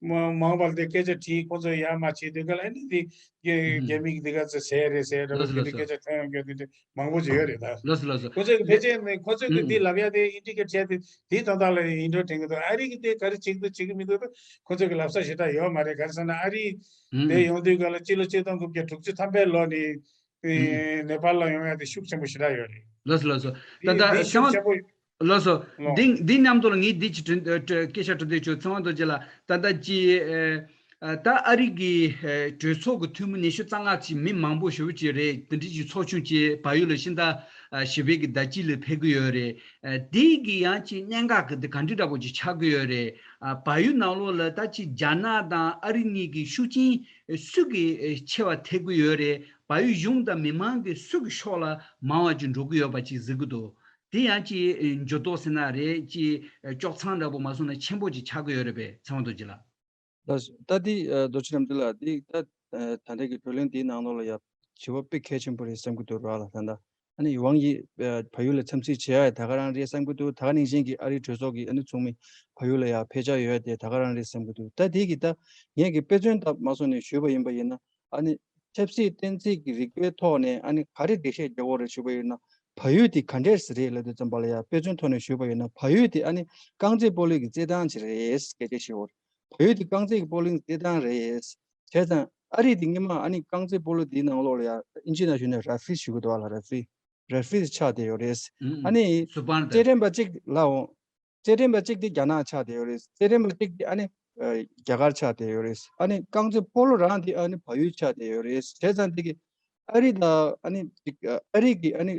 མ་མང་བ་ལ་དེ་སྐད་ཆ་དྲིས་ཁོ་ཚོ་ཡར་མར་བྱེད་དུས་སྐབས་ལ་ཨ་ནི་དེ་རྒྱ་རྒྱ་མི་གི་དེ་ག་ཚོ་ཟས་རེད་ཟས་རེད་པ་ལགས་སོ་དེ་འདྲ་ལགས་སོ། སྐད་ཆ་ཐོན་ཡོང་རྒྱུ་དེ་འདྲ་མང་པོ་ཅིག་ཡོད་རེད་ད། ལགས་སོ་ལགས་སོ། ཁོ་ཚོ་གི་ཕལ་ཆེར་ནི་ཁོ་ཚོ་གི་དེ་ལབ་ཡ་དེ་ཨིན་ཌི་ཀེཊ་བྱས་ཏེ་དེ་དོན་དག་ལ་ཡིན་འགྲོ་དྲན་གི་འདུག་ཨ་རི་གི་དེ་ག་རེ་བྱེད་ཀྱི་འདུག་བྱེད་ཀྱི་མི་འདུག་ད་ཁོ་ཚོ་གི་ལབ་ས་ཞེ་དྲག་ཡོད་མ་རེད། ག་རེ་ཟེར་ན་ཨ་རི་དེ་ཡོང་དུས་སྐབས་ལ་སྤྱི་ལོ་ཆིག་སྟོང་དགུ་བརྒྱ་དྲུག་ཅུ་ཐམ་པའི་ལོ་ནས། ཨེ་ནེ་པཱལ་ལ་ཡོང་ཡ་དེ་ཤུགས་ཆེན་པོ་ཞེ་དྲག་ཡོད་རེད། ལགས་སོ་ལགས་སོ། ད་འདི་ད་འདི་ཤུགས་ཆེན་པོ། ལགས་སོ། ལོ། འདི་འདི་མཉམ་དུ་ལ་ངས་འདི་ཅིག་དྲི་ཨ་དྲི་སྐད་ཆ་དྲི་འདོད་བྱུང་། ཚེ་དབང་རྡོ་རྗེ་ལགས། ད་ལྟ་ཅི་ཨེ་ཨ་ད་ཨ་རི་གི་ཨེ་གྲོས་ཚོགས་ཀྱི་འཐུས་མི་ཉི་ཤུ་རྩ་ལྔ་ཅིག་མི་མང་པོ་ཞེ་པོ་ཅིག་རེད། འདི་འདྲ་ཅིག་ཚོགས་ཆུང་ཅིག་བལ་ཡུལ་ལ་ཕྱི་ཟླ་ཨ་བཞི་པའི་གི་ཟླ་གཅིག་ལ་ཕེབས་ཀྱི་ཡོད་རེད། ཨ་འདི་གི་ཡང་ཅིག་གནད་འགག་གི་འདི་ག་འདྲ་འདྲ་པོ་ཅིག་ཆགས་ཀྱི་ཡོད་རེད། ཨ་བལ་ཡུལ་ནང་ལོགས་ལ་ད་ཅིག་རྒྱ་ནག་དང་ཨ་རི་གཉིས་ཀྱི་ཤུགས་རྐྱེན་སུ་གི་ཨེ་ཆེ་བ་ཐེབས་ཀྱི་ཡོད་རེད། བལ་ཡུལ་གཞུང་དང་མི་མང་གི་སུ་གི་ཕྱོགས་ལ་མང་བ་ཅིག་འགྲོ་གི་ཡོད་པ་ཅིག་གཟིགས་ཀྱི་འདུག་དེ་ཡང་ཅིག་འགྱུར་ལྡོག་ཟེར་ན་རེད། ཅིག་དཀྱོག་མཚང་འདྲ་པོ་མ་སོང་ན་ཆེན་པོ་ཅིག་ཆགས་ཀྱི་ཡོད་རེད་པས་ཚེ་དབང་རྡོ་རྗེ་ལགས། ལགས་སོ། ད་འདི་རྡོ་རྗེ་རྣམ་འདྲེན་ལགས། འདི་ད་ད་ལྟའི་གི་བགྲོ་གླེང་འདིའི་ནང་ལོགས་ལ་ཡ་བྱེད་པ་དཔེ་གལ་ཆེན་པོ་རེད་བསམ་གྱི་འདུག་ར་ལ། ད་ལྟ་ཨ་ནི་ཝང་ཡི་བལ་ཡུལ་ལ་འཚམས་གཟིགས་བྱེད་ཡ་ད་ག་རང་རེད་བསམ་གྱི་འདུག་ད་ག་ནང་བཞིན་གྱི་ཨ་རིའི་གྲོས་ཚོགས་ཀྱི་ཨ་ནི་ཚོགས་མི་བལ་ཡུལ་ལ་ཡ་ཕེབས་འཆར་ཡོད་དེ་ད་ག་རང་རེད་བསམ་གྱི་འདུག་ད་འདི་གི་ད་ངས་གི་དཔེ་མཚོན་ལྟ་མ་སོང་ནས་ཞུས་པ་ཡིན་པ་ཡིན་ན། ཨ་ནི་ཆབ་སྲིད་གཏན་ཚིགས་ཀྱི་རིག་པའི་ཐོག་ནས་ཨ་ནི་ག་རེ་འགྲེལ་བཤད་རྒྱག་དགོས་རེད་ཞུས་པ་ཡིན་ན། བལ་ཡུལ་དེ་ག་འདྲས་རེད་ལབ་དུས་ཙམ་པ་ལ་ཡ་དཔེ་མཚོན་ཐོག་ནས་ཞུས་པ་ཡིན་ན། བལ་ཡུལ་དེ་ཨ་ནི་རྐང་རྩེད་སྤོ་ལོ་གི་རྩེད་ཐང་ཅིག་རེད། སྐད་ཆ་བཤད་དགོས་རེད། བལ་ཡུལ་དེ་རྐང་རྩེད་ཀྱི་སྤོ་ལོའི་རྩེད་ཐང་རེད། བྱས་ཙང་ཨ་རི་དེ་སྔོན་མ་ཨ་ནི་རྐང་རྩེད་སྤོ་ལོ་དེའི་ནང་ལོགས་ལ་ཡ་ཨིན་ཇི་ནང་ཞུས་ན་རེ་ཕི་རི་ཞུ་གི་འདུག་བ་ལ། རེ་ཕི་རི། རེ་ཕི་རི་ཆགས་བསྡད་ཡོད་རེད། ཨ་ནི་སུ་པར་རྩེད་འགྲན་པ་གཅིག་ལའོ། རྩེད་འགྲན་པ་གཅིག་དེ་རྒྱ་ནག་ཆགས་བསྡད་ཡོད་རེད། རྩེད་འགྲན་པ་གཅིག་དེ་ཨ་ནི་ཨ་རྒྱ་གར་ཆགས་བསྡད་ཡོད་རེད། ཨ་ནི་རྐང་རྩེད་སྤོ་ལོ་རང་དེ་ཨ་ནི་བལ་ཡུལ་ཆགས་བསྡད་ཡོད་རེད། བྱས་ཙང་དེ་གི་ཨ་རི་དང་ཨ་ནི་ཅིག་ཨ་རི་གི་ཨ་ནི་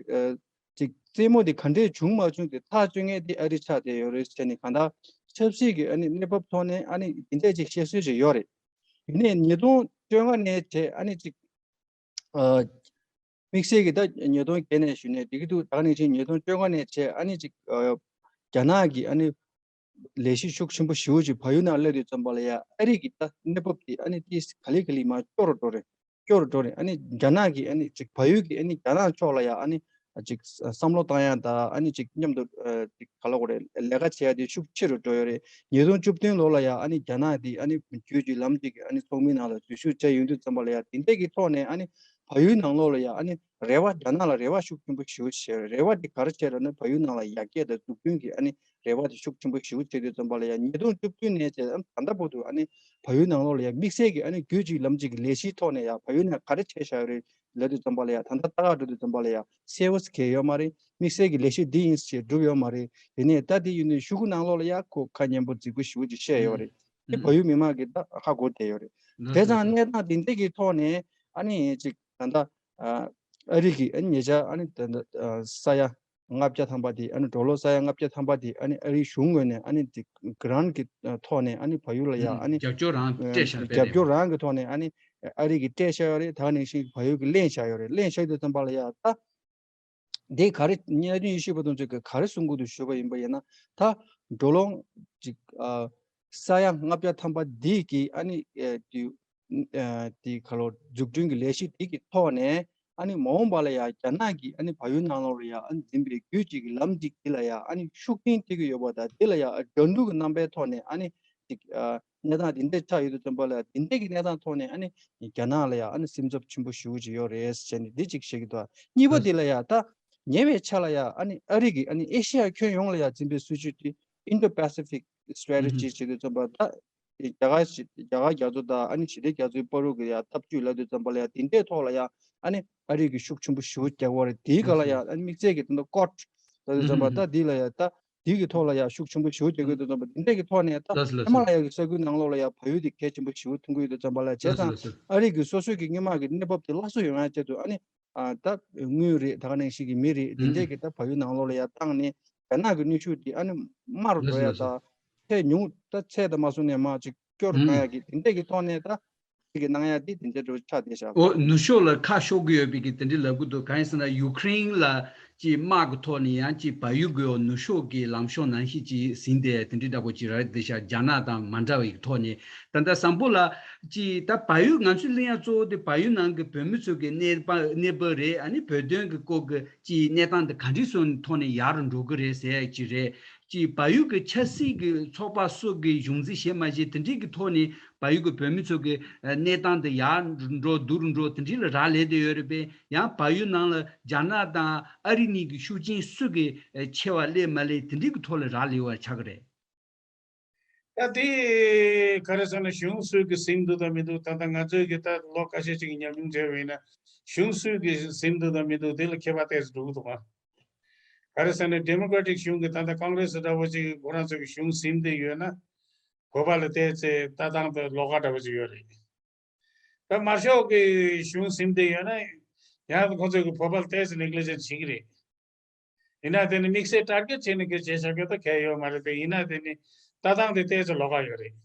ཅིག་རྩེད་མོ་དེ་ག་འདྲས་བྱུང་མ་བྱུང་དེ་ཐག་གཅོད་མཁན་དེ་ཨ་རི་ཆགས་བསྡད་ཡོད་རེད། བྱས་ནས་གང་ལྟར་ཆབ་སྲིད་ཀྱི་ཨ་ནི་གནས་བབ་ཐོག་ནས་ཨ་ནི་དེ་འདྲས་ཅིག་བཤད་སྲོལ་ཅིག་ཡོད་རེད། ཡིན་ནའི་ཉིས་སྟོང་བཅོ་ལྔ་ནས་བྱས་ཨ་ནི་ཅིག་ཨ། དམིགས་བསལ་གྱི་ད་ཉིས་སྟོང་བརྒྱད་ནས་ཞུས་ནས་འགྲིག་གི་འདུག་ད་ག་ནང་བཞིན་ཉིས་སྟོང་བཅོ་ལྔ་ནས་བྱས་ཨ་ནི་ཅིག་ཨ། རྒྱ་ནག་གི་ཨ་ནི་ལས་གཞི་ཤུགས་ཆེན་པོ་ཞེ་པོ་ཅིག་བལ་ཡུལ་ནང་སླེབས་དུས་ཙམ་པ་ལ་ཡ་ཨ་རི་གི་ད་གནས་བབ་དེ་ཨ་ནི་ཏིས་ག་ལེ་ག་ལེ་མར་སྐྱོ་རུ་འགྲོ་རེད། སྐྱོ་རུ་འགྲོ་རེད། ཨ་ནི་རྒྱ་ནག་གི་ཨ་ནི་ཅིག་བལ་ཡུལ་གྱི་ཨ་ནི་རྒྱ་ནག་ཕྱོགས་ལ་ཡ་ཨ་ནི་ཅིག་བསམ་བློ་བཏང་ཡ་ད་ཨ་ནི་ཅིག་མཉམ་དུ་ཨ། ཅིག་ག་ལ་གོ་རེད། ལས་ཀ་བྱེད་ཡ་དེ་ཤུགས་ཆེ་རུ་འགྲོ་ཡོད་རེད། ཉིས་སྟོང་བཅུ་བདུན་ལོ་ལ་ཡ་ཨ་ནི་རྒྱ་ནག་དེ་ཨ་ནི་བརྒྱུད་ཀྱི་ལམ་གཅིག་གི་ཨ་ནི་ཚོགས་མིའི་ནང་ལ་འཛུལ་ཞུགས་བྱས་ཡོང་དུས་ཙམ་པ་ལ་ཡ་དེ་འདྲས་ཀྱི་ཐོག་ནས་ཨ་ནི་བལ་ཡུལ་ནང་ལོགས་ལ་ཡ་ཨ་ནི་རེ་བ་རྒྱ་ནག་ལ་རེ་བ་ཤུགས་ཆེན་པོ་ཞེ་པོ་བྱས་རེད། རེ་བ་དེ་ག་རེ་བྱས་རེད་ན་བལ་ཡུལ་ནང་ལ་ཡར་རྒྱས་དང་འཛུགས་སྐྲུན་གྱི་ཨ་ནི་རེ་བ་དེ་ཤུགས་ཆེན་པོ་ཞེ་པོ་བྱས་དུས་ཙམ་པ་ལ་ཡ་ཉིས་སྟོང་བཅུ་བདུན་ནས་བྱས་ཨ་ནི་ད་ལྟ་བར་དུ་ཨ་ནི་བལ་ཡུལ་ནང་ལོགས་ལ་ཡ་དམིགས་བསལ་གྱི་ཨ་ནི་བརྒྱུད་ཀྱི་ལམ་གཅིག་གི་ལས་གཞིའི་ཐོག་ནས་ཡ་བལ་ཡུལ་ནང་ག་རེ་བྱས་བཞག་ཡོད་རེད། ལབ་དུས་ཙམ་པ་ལ་ཡ་ད་ལྟ་ལྟ་ག་འགྲོ་དུས་ཙམ་པ་ལ་ཡ་གསལ་བོ་ཞིག་གང་ཡང་ཡོད་མ་རེད། དམིགས་བསལ་གྱི་ལས་གཞི་འདི་ཡིན་ཞེས་སྒྲུབ་ཡོད་མ་རེད། ཡིན་ནའི་ད་འདི་ཡིན་དུས་གཞུག་གུ་ནང་ལོགས་ལ་ཡ་ཁོ་ཁ་སྙན་པོ་རྫིག་པོ་ཞེ་པོ་ཅིག་བཤད་ཡོད་རེད། དེ་བལ་ཡུལ་མི་མང་གིས་ད་ཧ་གོ་བསྡད་ཡོད་རེད། དེ་ཙང་གནས་སྟངས་འདི་འདྲ་གི་ཐོག་ནས་ཨ་ནི་ཅིག་ད་ལྟ་ཨ་རི་གི་ཨ་ནི་ཉེ་ཆར་ཨ་ནི་ད་ལྟ་ས་ཡ་ལྔ་བརྒྱ་ཐམ་པ་དེ་ཨ་ནི་ཌོ་ལར་ས་ཡ་ལྔ་བརྒྱ་ཐམ་པ་དེ་ཨ་ནི་ཨ་རིའི་གཞུང་ངོས་ནས་ཨ་ནི་དེ་གྷི་རན་གྱི་ཐོག་ནས་ཨ་ནི་བལ་ཡུལ་ལ་ཡ་ཨ་ནི་རྒྱབ་སྐྱོར་རང་སྤྲད་བཞག་པ་རེད། རྒྱབ་སྐྱོར་རང་གི་ཐོག་ནས་ཨ་ནི་ཨ་རི་གིས་སྤྲད་བཞག་ཡོད་རེད། ད་ག་ནང་བཞིན་བལ་ཡུལ་གྱིས་ལེན་བཞག་ཡོད་རེད། ལེན་བཞག་དུས་ཙམ་པ་ལ་ཡ་ད་དེ་ག་རེ་གནད་དོན་ཡིད་ཆེས་པ་དང་ཚོས་ག་རེ་གསུང་གི་འདུག་ཞུས་པ་ཡིན་པ་ཡིན་ན། ད་འགྲོ་ལོང་ཅིག་ཨ་ས་ཡ་ལྔ་བརྒྱ་ཐམ་པ་འདི་གི་ཨ་ནི་ཨེ་དེ་ཨ་དེ་ག་ལོ་འཛུགས་སྐྲུན་གྱི་ལས་གཞི་དེ་གི་ཐོག་ནས་ཨ་ནི་མ་འོངས་པ་ལ་ཡ་རྒྱ་ནག་གིས་ཨ་ནི་བལ་ཡུལ་ནང་ལོགས་ལ་ཡ་ཨ་ནི་འཛིན་པའི་རྒྱུད་གཅིག་གི་ལམ་གཅིག་དེ་ལ་ཡ་ཨ་ནི་ཤུགས་རྐྱེན་ཐེབས་ཀྱི་ཡོད་པ་དང་། དེ་ལ་ཡ་འགྲན་བསྡུར་གྱི་རྣམ་པའི་ཐོག་ནས་ཨ་ནི་ཅིག་ཨ་གནས་སྟངས་དེ་འདྲ་ཆགས་ཡོད་དུས་ཙམ་པ་ལ་ཡ་དེ་འདྲ་གི་གནས་སྟངས་ཐོག་ནས་ཨ་ནི་རྒྱ་ནག་ལ་ཡ་ཨ་ནི་སེམས་འཚབ་ཆེན་པོ་ཞེ་པོ་ཅིག་ཡོད་རེད་ཟེར་ནས་འདི་གཅིག་བཤད་ཀྱི་འདུག་གཉིས་པ་དེ་ལ་ཡ་ད་ཉེ་བའི་ཆར་ལ་ཡ་ཨ་ནི་ཨ་རི་གིས་ཨ་ནི་ཨེ་ཤི་ཡ་ཁྱོན་ཡོངས་ལ་ཡ་འཛིན་པའི་སྲིད་བྱུས་དེ་Indo-Pacific Strategy ཨུ་ཧུ། བྱེད་དུས་ཙམ་པ་ད། རྒྱ་གར་ཞི་རྒྱ་གར་རྒྱ་མཚོ་དང་ཨ་ནི་ཞི་བདེ་རྒྱ་མཚོའི་བར་དུ་གི་ཡ་འཐབ་ཇུས་ལབ་དུས་ཙམ་པ་ལ་ཡ་དེ་འདྲའི་ཐོག་ལ་ཡ་ཨ་ནི་ཨ་རི་གི་ཤུགས་ཆེན་པོ་ཞེ་པོ་རྒྱག་གི་ཡོད་རེད། དེའི་སྒང་ལ་ཡ་ཨ་ནི་དམིགས་བསལ་གྱི་ད་ལྟ་ཀོཌ་ལབ་དུས་ཙམ་པ་ད་དེ་ལ་ཡ་ད་དེ་གི་ཐོག་ལ་ཡ་ཤུགས་ཆེན་པོ་ཞེ་པོ་རྒྱག་གི་ཡོད་དུས་ཙམ་པ་དེ་འདྲའི་གི་ཐོག་ནས་ད་ཧི་མ་ལ་ཡ་གི་ས་ཁུལ་ནང་ལོགས་ལ་ཡ་བལ་ཡུལ་དེ་གལ་ཆེན་པོ་ཞེ་པོ་མཐོང་གི་ཡོད་དུས་ཙམ་པ་ལ་ཡ། བྱས་ཙང་ཨ་རི་གི་སོ་སོའི་གི་སྔོན་མ་གི་གནས་བབ་དེ་སླར་གསོ་ཡོང་ཡ་ཆེད་དུ་ཨ་ནི། ཨ་ད་དངུལ་རེད། ད་ག་ནང་བཞིན་གྱི་མི་རེད། དེ་འདྲས་ཀྱི་ད་བལ་ཡུལ་ནང་ལོགས་ལ་ཡར་བཏང་ནས་རྒྱ་ནག་གི་གནོན་ཤུགས་དེ་ཨ་ནི་དམའ་རུ་འགྲོ་ཡ་དང་། ཚད་ཉུང་ད་ཚད་དང་མ་སོང་ནས་མར་ཅིག་སྐྱོ་རུ་གཏོང་ཡ་གི་དེ་འདྲས་ཀྱི་ཐོག་ནས་ད་ཅིག་གི་གནང་ཡ་དེ་དེ་འདྲས་འགྲོ་ཆགས་བསྡད་བཞག་འོ་ནུབ་ཕྱོགས་ལ་ཁ་ཕྱོགས་ཀྱི་ཡོད་པའི་གི་དེ་འདྲས་ལབ་གི་འདུག་གང་ཡིན་ཟེར་ན་ཡུ་ཀེ་རེན་ལ་ཅིག་དམག་གི་ཐོག་ནས་ཡང་ཅིག་བལ་ཡུལ་གྱི་ནུབ་ཕྱོགས་ཀྱི་ལམ་ཕྱོགས་ནང་བཞིན་ཅིག་ཟིན་ཏེ་དེ་འདྲས་འདྲ་པོ་ཅིག་རེད་བསྡད་བཞག་རྒྱ་ནག་དང་མ་འདྲ་བའི་གི་ཐོག་ནས། ད་ལྟ་བཟང་པོ་ལ་ཅིག་ད་བལ་ཡུལ་ང་ཚོས་གླེང་ཡ་གཙོ་བོ་དེ་བལ་ཡུལ་ནང་གི་བོད་མི་ཚོ་གི་གནས་བབ་གནས་བབ་རེད། ཨ་ནི་བོད་དོན་གི་སྐོར་གི་ཅིག་གནས་སྟངས་དེ་ག་འདྲས་སོང་ཐོག་ནས་ཡག་རུ་འགྲོ་གི་རེད་ཟེར་ཡ་ཅིག་རེད། ཅིག་བལ་ཡུལ་གི་ཆབ་སྲིད་གི་ཚོགས་པ་སོགས་གི་གཞུང་འཛིན་བྱས་མ་བྱས་དེ་འདྲས་གི་ཐོག་ནས་བལ་ཡུལ་གི་བོད་མི་ཚོ་གི་གནས་སྟངས་དེ་ཡག་རུ་འགྲོ་སྡུག་རུ་འགྲོ་དེ་འདྲས་ལ་རག་ལས་བསྡད་ཡོད་རེད་པས། ཡང་བལ་ཡུལ་ནང་ལ་རྒྱ་ནག་དང་ཨ་རི་གཉིས་ཀྱི་ཤུགས་རྐྱེན་སུ་གི་ཆེ་བ་སླེབས་མ་སླེབས་དེ་འདྲས་གི་ཐོག་ལ་རག་ལས་པ་ཆགས་ཀྱི་རེད། ད་དེ་ག་རེ་ཟེར་ན་གཞུང་སུ་གིས་ཟིན་འདུག་དང་མི་འདུག་ད་ལྟ་ང་ཚོས་ཀྱི་ད་ལོ་ཁ་ཤས་ཅིག་ཉམས་མྱོང་བྱས་པ་ཡིན་ན་གཞུང་སུ་གིས་ཟིན་འདུག་དང་མི་འདུག་དེ་ལ་ཁྱད་པར་ཏོག་ཙམ་འགྲོ་གི་འདུག་ག་ག་རེ་ཟེར་ན་ཌེ་མོ་ཀྲ་ཊིག་གཞུང་གིས་ད་ལྟ་ཀོང་རེ་སི་འདྲ་བོ་ཅིག་ཁོ་རང་ཚོ་གི་གཞུང་ཟིན་བསྡད་ཡོད་ན་བོད་པ་ལ་ཏོག་ཙམ་ལྟ་སྟངས་དང་ལོགས་ཀ་འདྲ་བོ་ཅིག་ཡོད་རེད། ད་དམར་ཤོག་གི་གཞུང་ཟིན་བསྡད་ཡོད་ན་ཡང་ཁོ་ཚོ་གི་བོད་པ་ལ་ཏོག་ཙམ་ནེག་ལི་ཇེན་སི་བྱེད་ཀྱི་རེད། ཡིན་ན་དེ་ནི་དམིགས་བསལ་ཊར་གེ་ཊི་བྱས་ནས་གི་བྱས་བཞག་རྒྱུ་ད་གལ་ཡོད་མ་རེད་དེ། ཡིན་ན་དེ་ནི་ལྟ་སྟངས་དེ་ཏོག་ཙམ་ལོགས་ཀ་ཡོད་རེད།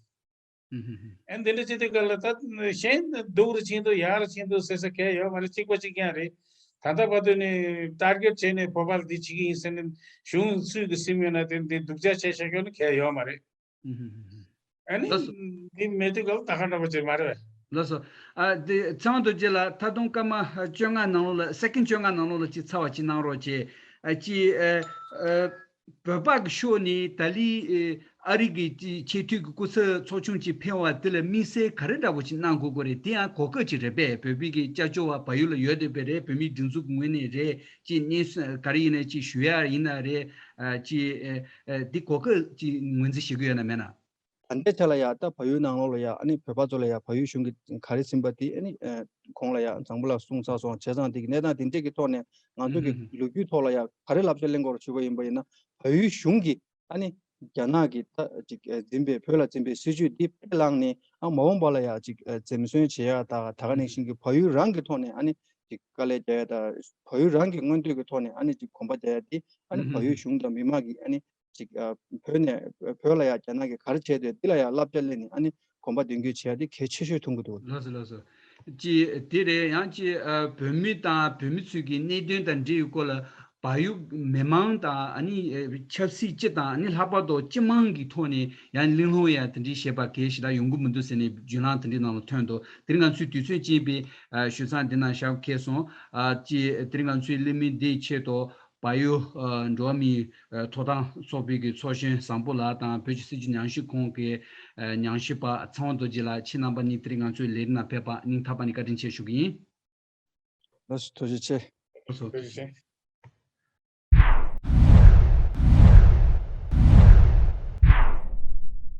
ཨུ་ཧུ་ཧུ། ཨ་ནི་དེ་འདྲ་བྱེད་དུས་སྐབས་ལ་ད་གཞན་སྡུག་རུ་ཕྱིན་འདུག་ཡག་རུ་ཕྱིན་འདུག་ཟེར་ས་གལ་ཡོད་མ་རེད། གཅིག་པ་གཅིག་རྐྱང་རེད། ད་ལྟ་བར་དུ་ནི་ཊར་གེ་ཊི་བྱས་ནས་བོད་པ་ལ་འདི་བྱེད་ཀྱི་ཡིན་ཟེར་ནས་གཞུང་སུས་ཀྱི་ཟིན་ཡོད་ན་དེ་འདི་སྡུག་ཅག་བྱས་བཞག་རྒྱུ་ནི་གལ་ཡོད་མ་རེད། ཨུ་ཧུ་ཧུ་ཧུ། ཨ་ནི་ལགས་སོ། འདི་མེད་དུས་སྐབས་ད་ག་འདྲ་པོ་ཅིག་མ་རེད་པས། ལགས་སོ། ཨ་དེ་ཚེ་དབང་རྡོ་རྗེ་ལགས་ད་དུང་སྐར་མ་བཅོ་ལྔ་ནང་ལོགས་ལ་སེ་ཀེན་བཅོ་ལྔ་ནང་ལོགས་ལ་ཅིག་ཚར་བ་ཅིག་གནང་རོགས་བྱེད། ཨ་ཅིག་ཨ་ཨ་བོད་པ་གི་ཕྱོགས་ནས་ད་ལི་ཨེ་ ཨ་རི་གི་ཅི་ཆེས་མཐོའི་གི་སྐུ་ཚབ་ཚོགས་ཆུང་ཅིག་ཕེབས་པ་དེ་ལ་དམིགས་བསལ་ག་རེ་འདྲ་པོ་ཅིག་གནང་དགོས་ཀྱི་རེད། དེ་ཡང་གོ་སྐབས་ཅིག་རེད་པས། བོད་མི་གི་སྐྱབས་བཅོལ་བ་བལ་ཡུལ་ལ་ཡོད་བསྡད་པའི་རེད། བོད་མིའི་སྒྲིག་འཛུགས་ཀྱི་ངོས་ནས་རེད། ཅིག་སྙན་ག་རེ་ཡིན་ན་ཅིག་ཞུ་ཡ་ཡིན་ན་རེད། ཨ་ཅིག་ཨ་ཨ་འདི་གོ་སྐབས་ཅིག་ངོས་འཛིན་བྱེད་ཀྱི་ཡོད་ན་མེད་ན། ད་ལྟའི་ཆ་ལ་ཡ་ད་བལ་ཡུལ་ནང་ལོགས་ལ་ཡ་ཨ་ནི་བོད་པ་ཚོ་ལ་ཡ་བལ་ཡུལ་གཞུང་གིས་ག་རེ་ཟིན་པ་དེ་ཨ་ནི་ཨ་གོང་ལ་ཡ་བཟང་པོ་ལ་གསུངས་ཚར་སོང་། བྱས་ཙང་དེ་གི་གནས་སྟངས་དེ་འདྲས་ཀྱི་ཐོག་ནས་ང་ཚོ་གི་ལོ་རྒྱུས་ཐོག་ལ་ཡ་ག་རེ་བསླབ་བྱ་ལེན་དགོས་རེད་ཞུས་པ་ཡིན་པ་ཡིན་ན། བལ་ཡུལ་གཞུང་གིས་ཨ་ནི་རྒྱ་ནག་གིས་ད་ཅིག་ཨ་འཛིན་པའི་བོད་ལ་འཛིན་པའི་སྲིད་བྱུས་འདི་ཕར་བླངས་ནས་ཨ་མ་འོངས་པ་ལ་ཡ་ཅིག་ཨ་འཛེམ་ཟོན་བྱེད་ཡ་ད་ད་ག་ནང་བཞིན་གྱི་བལ་ཡུལ་རང་གི་ཐོག་ནས་ཨ་ནི་ཅིག་དཀའ་ལས་རྒྱག་ཡ་ད་བལ་ཡུལ་རང་གི་མངོན་འདོད་ཀྱི་ཐོག་ནས་ཨ་ནི་ཅིག་གོམ་པ་རྒྱག་ཡ་དེ་ཨ་ནི་བལ་ཡུལ་གཞུང་དང་མི་མང་གིས་ཨ་ནི་ཅིག་ཨ་བོད་ནས་བོད་ལ་ཡ་རྒྱ་ནག་གིས་ག་རེ་བྱས་འདུག་འདི་ལ་ཡ་བསླབ་བྱ་ལེན་ནས་ཨ་ནི་གོམ་པ་མདུན་སྐྱོད་བྱེད་ཡ་དེ་གལ་ཆེ་ཤོས་མཐོང་གི་འདུག། ལགས་སོ་ལགས་སོ། ཅི་དེ་རེད། ཡང་ཅི་ཨ་བོད་མི་དང་བོད་མི་ཚོའི་གི་གནད་དོན་དང་འབྲེལ་ཡོད་སྐོར་ལ་བལ་ཡུལ་མི་མང་དང་ཨ་ནི་ཨ་ཆབ་སྲིད་སྤྱི་དང་ཨ་ནི་ལྷག་པར་དུ་སྤྱི་དམངས་ཀྱི་ཐོག་ནས་ཡང་གླེང་སློང་ཡ་དེ་འདྲའི་བྱེད་པ་གལ་ཞེ་དྲག་ཡོང་གི་མི་འདུག་ཟེར་ནས་བརྗོད་ལམ་དེ་འདྲའི་ནང་ལ་ཐོན་འདུག། དེ་རིང་ང་ཚོའི་དུས་ཚོད་ཅིག་པའི་ཨ་ཞུ་མཚམས་འདི་ན་ཞབས་ཁེལ་སོང་། ཨ་ཅི་དེ་རིང་ང་ཚོའི་གླེང་མོལ་འདིའི་ཆེད་དུ་བལ་ཡུལ་ཨ་འགྲོ་བ་མིའི་ཨ་ཐོབ་ཐང་ཚོགས་པའི་གི་ཚོགས་གཞོན་བཟང་པོ་ལགས་དང་བོད་ཀྱི་སྲིད་བྱུས་ཉམས་ཞིབ་ཁང་གི་ཨ་ཉམས་ཞིབ་པ་ཚེ་དབང་རྡོ་རྗེ་ལགས། ཁྱེད་རྣམ་པ་གཉིས་དེ་རིང་ང་ཚོའི་ལས་རིམ་ནང་ཕེབས་པ་སྙིང་ཐག་པ་ནས་བཀའ་དྲིན་ཆེ་ཞུ་གི་ཡིན། ལགས་སོ། ཐུགས་རྗེ་ཆེ། ལགས་སོ། ཐུགས་རྗེ་ཆེ།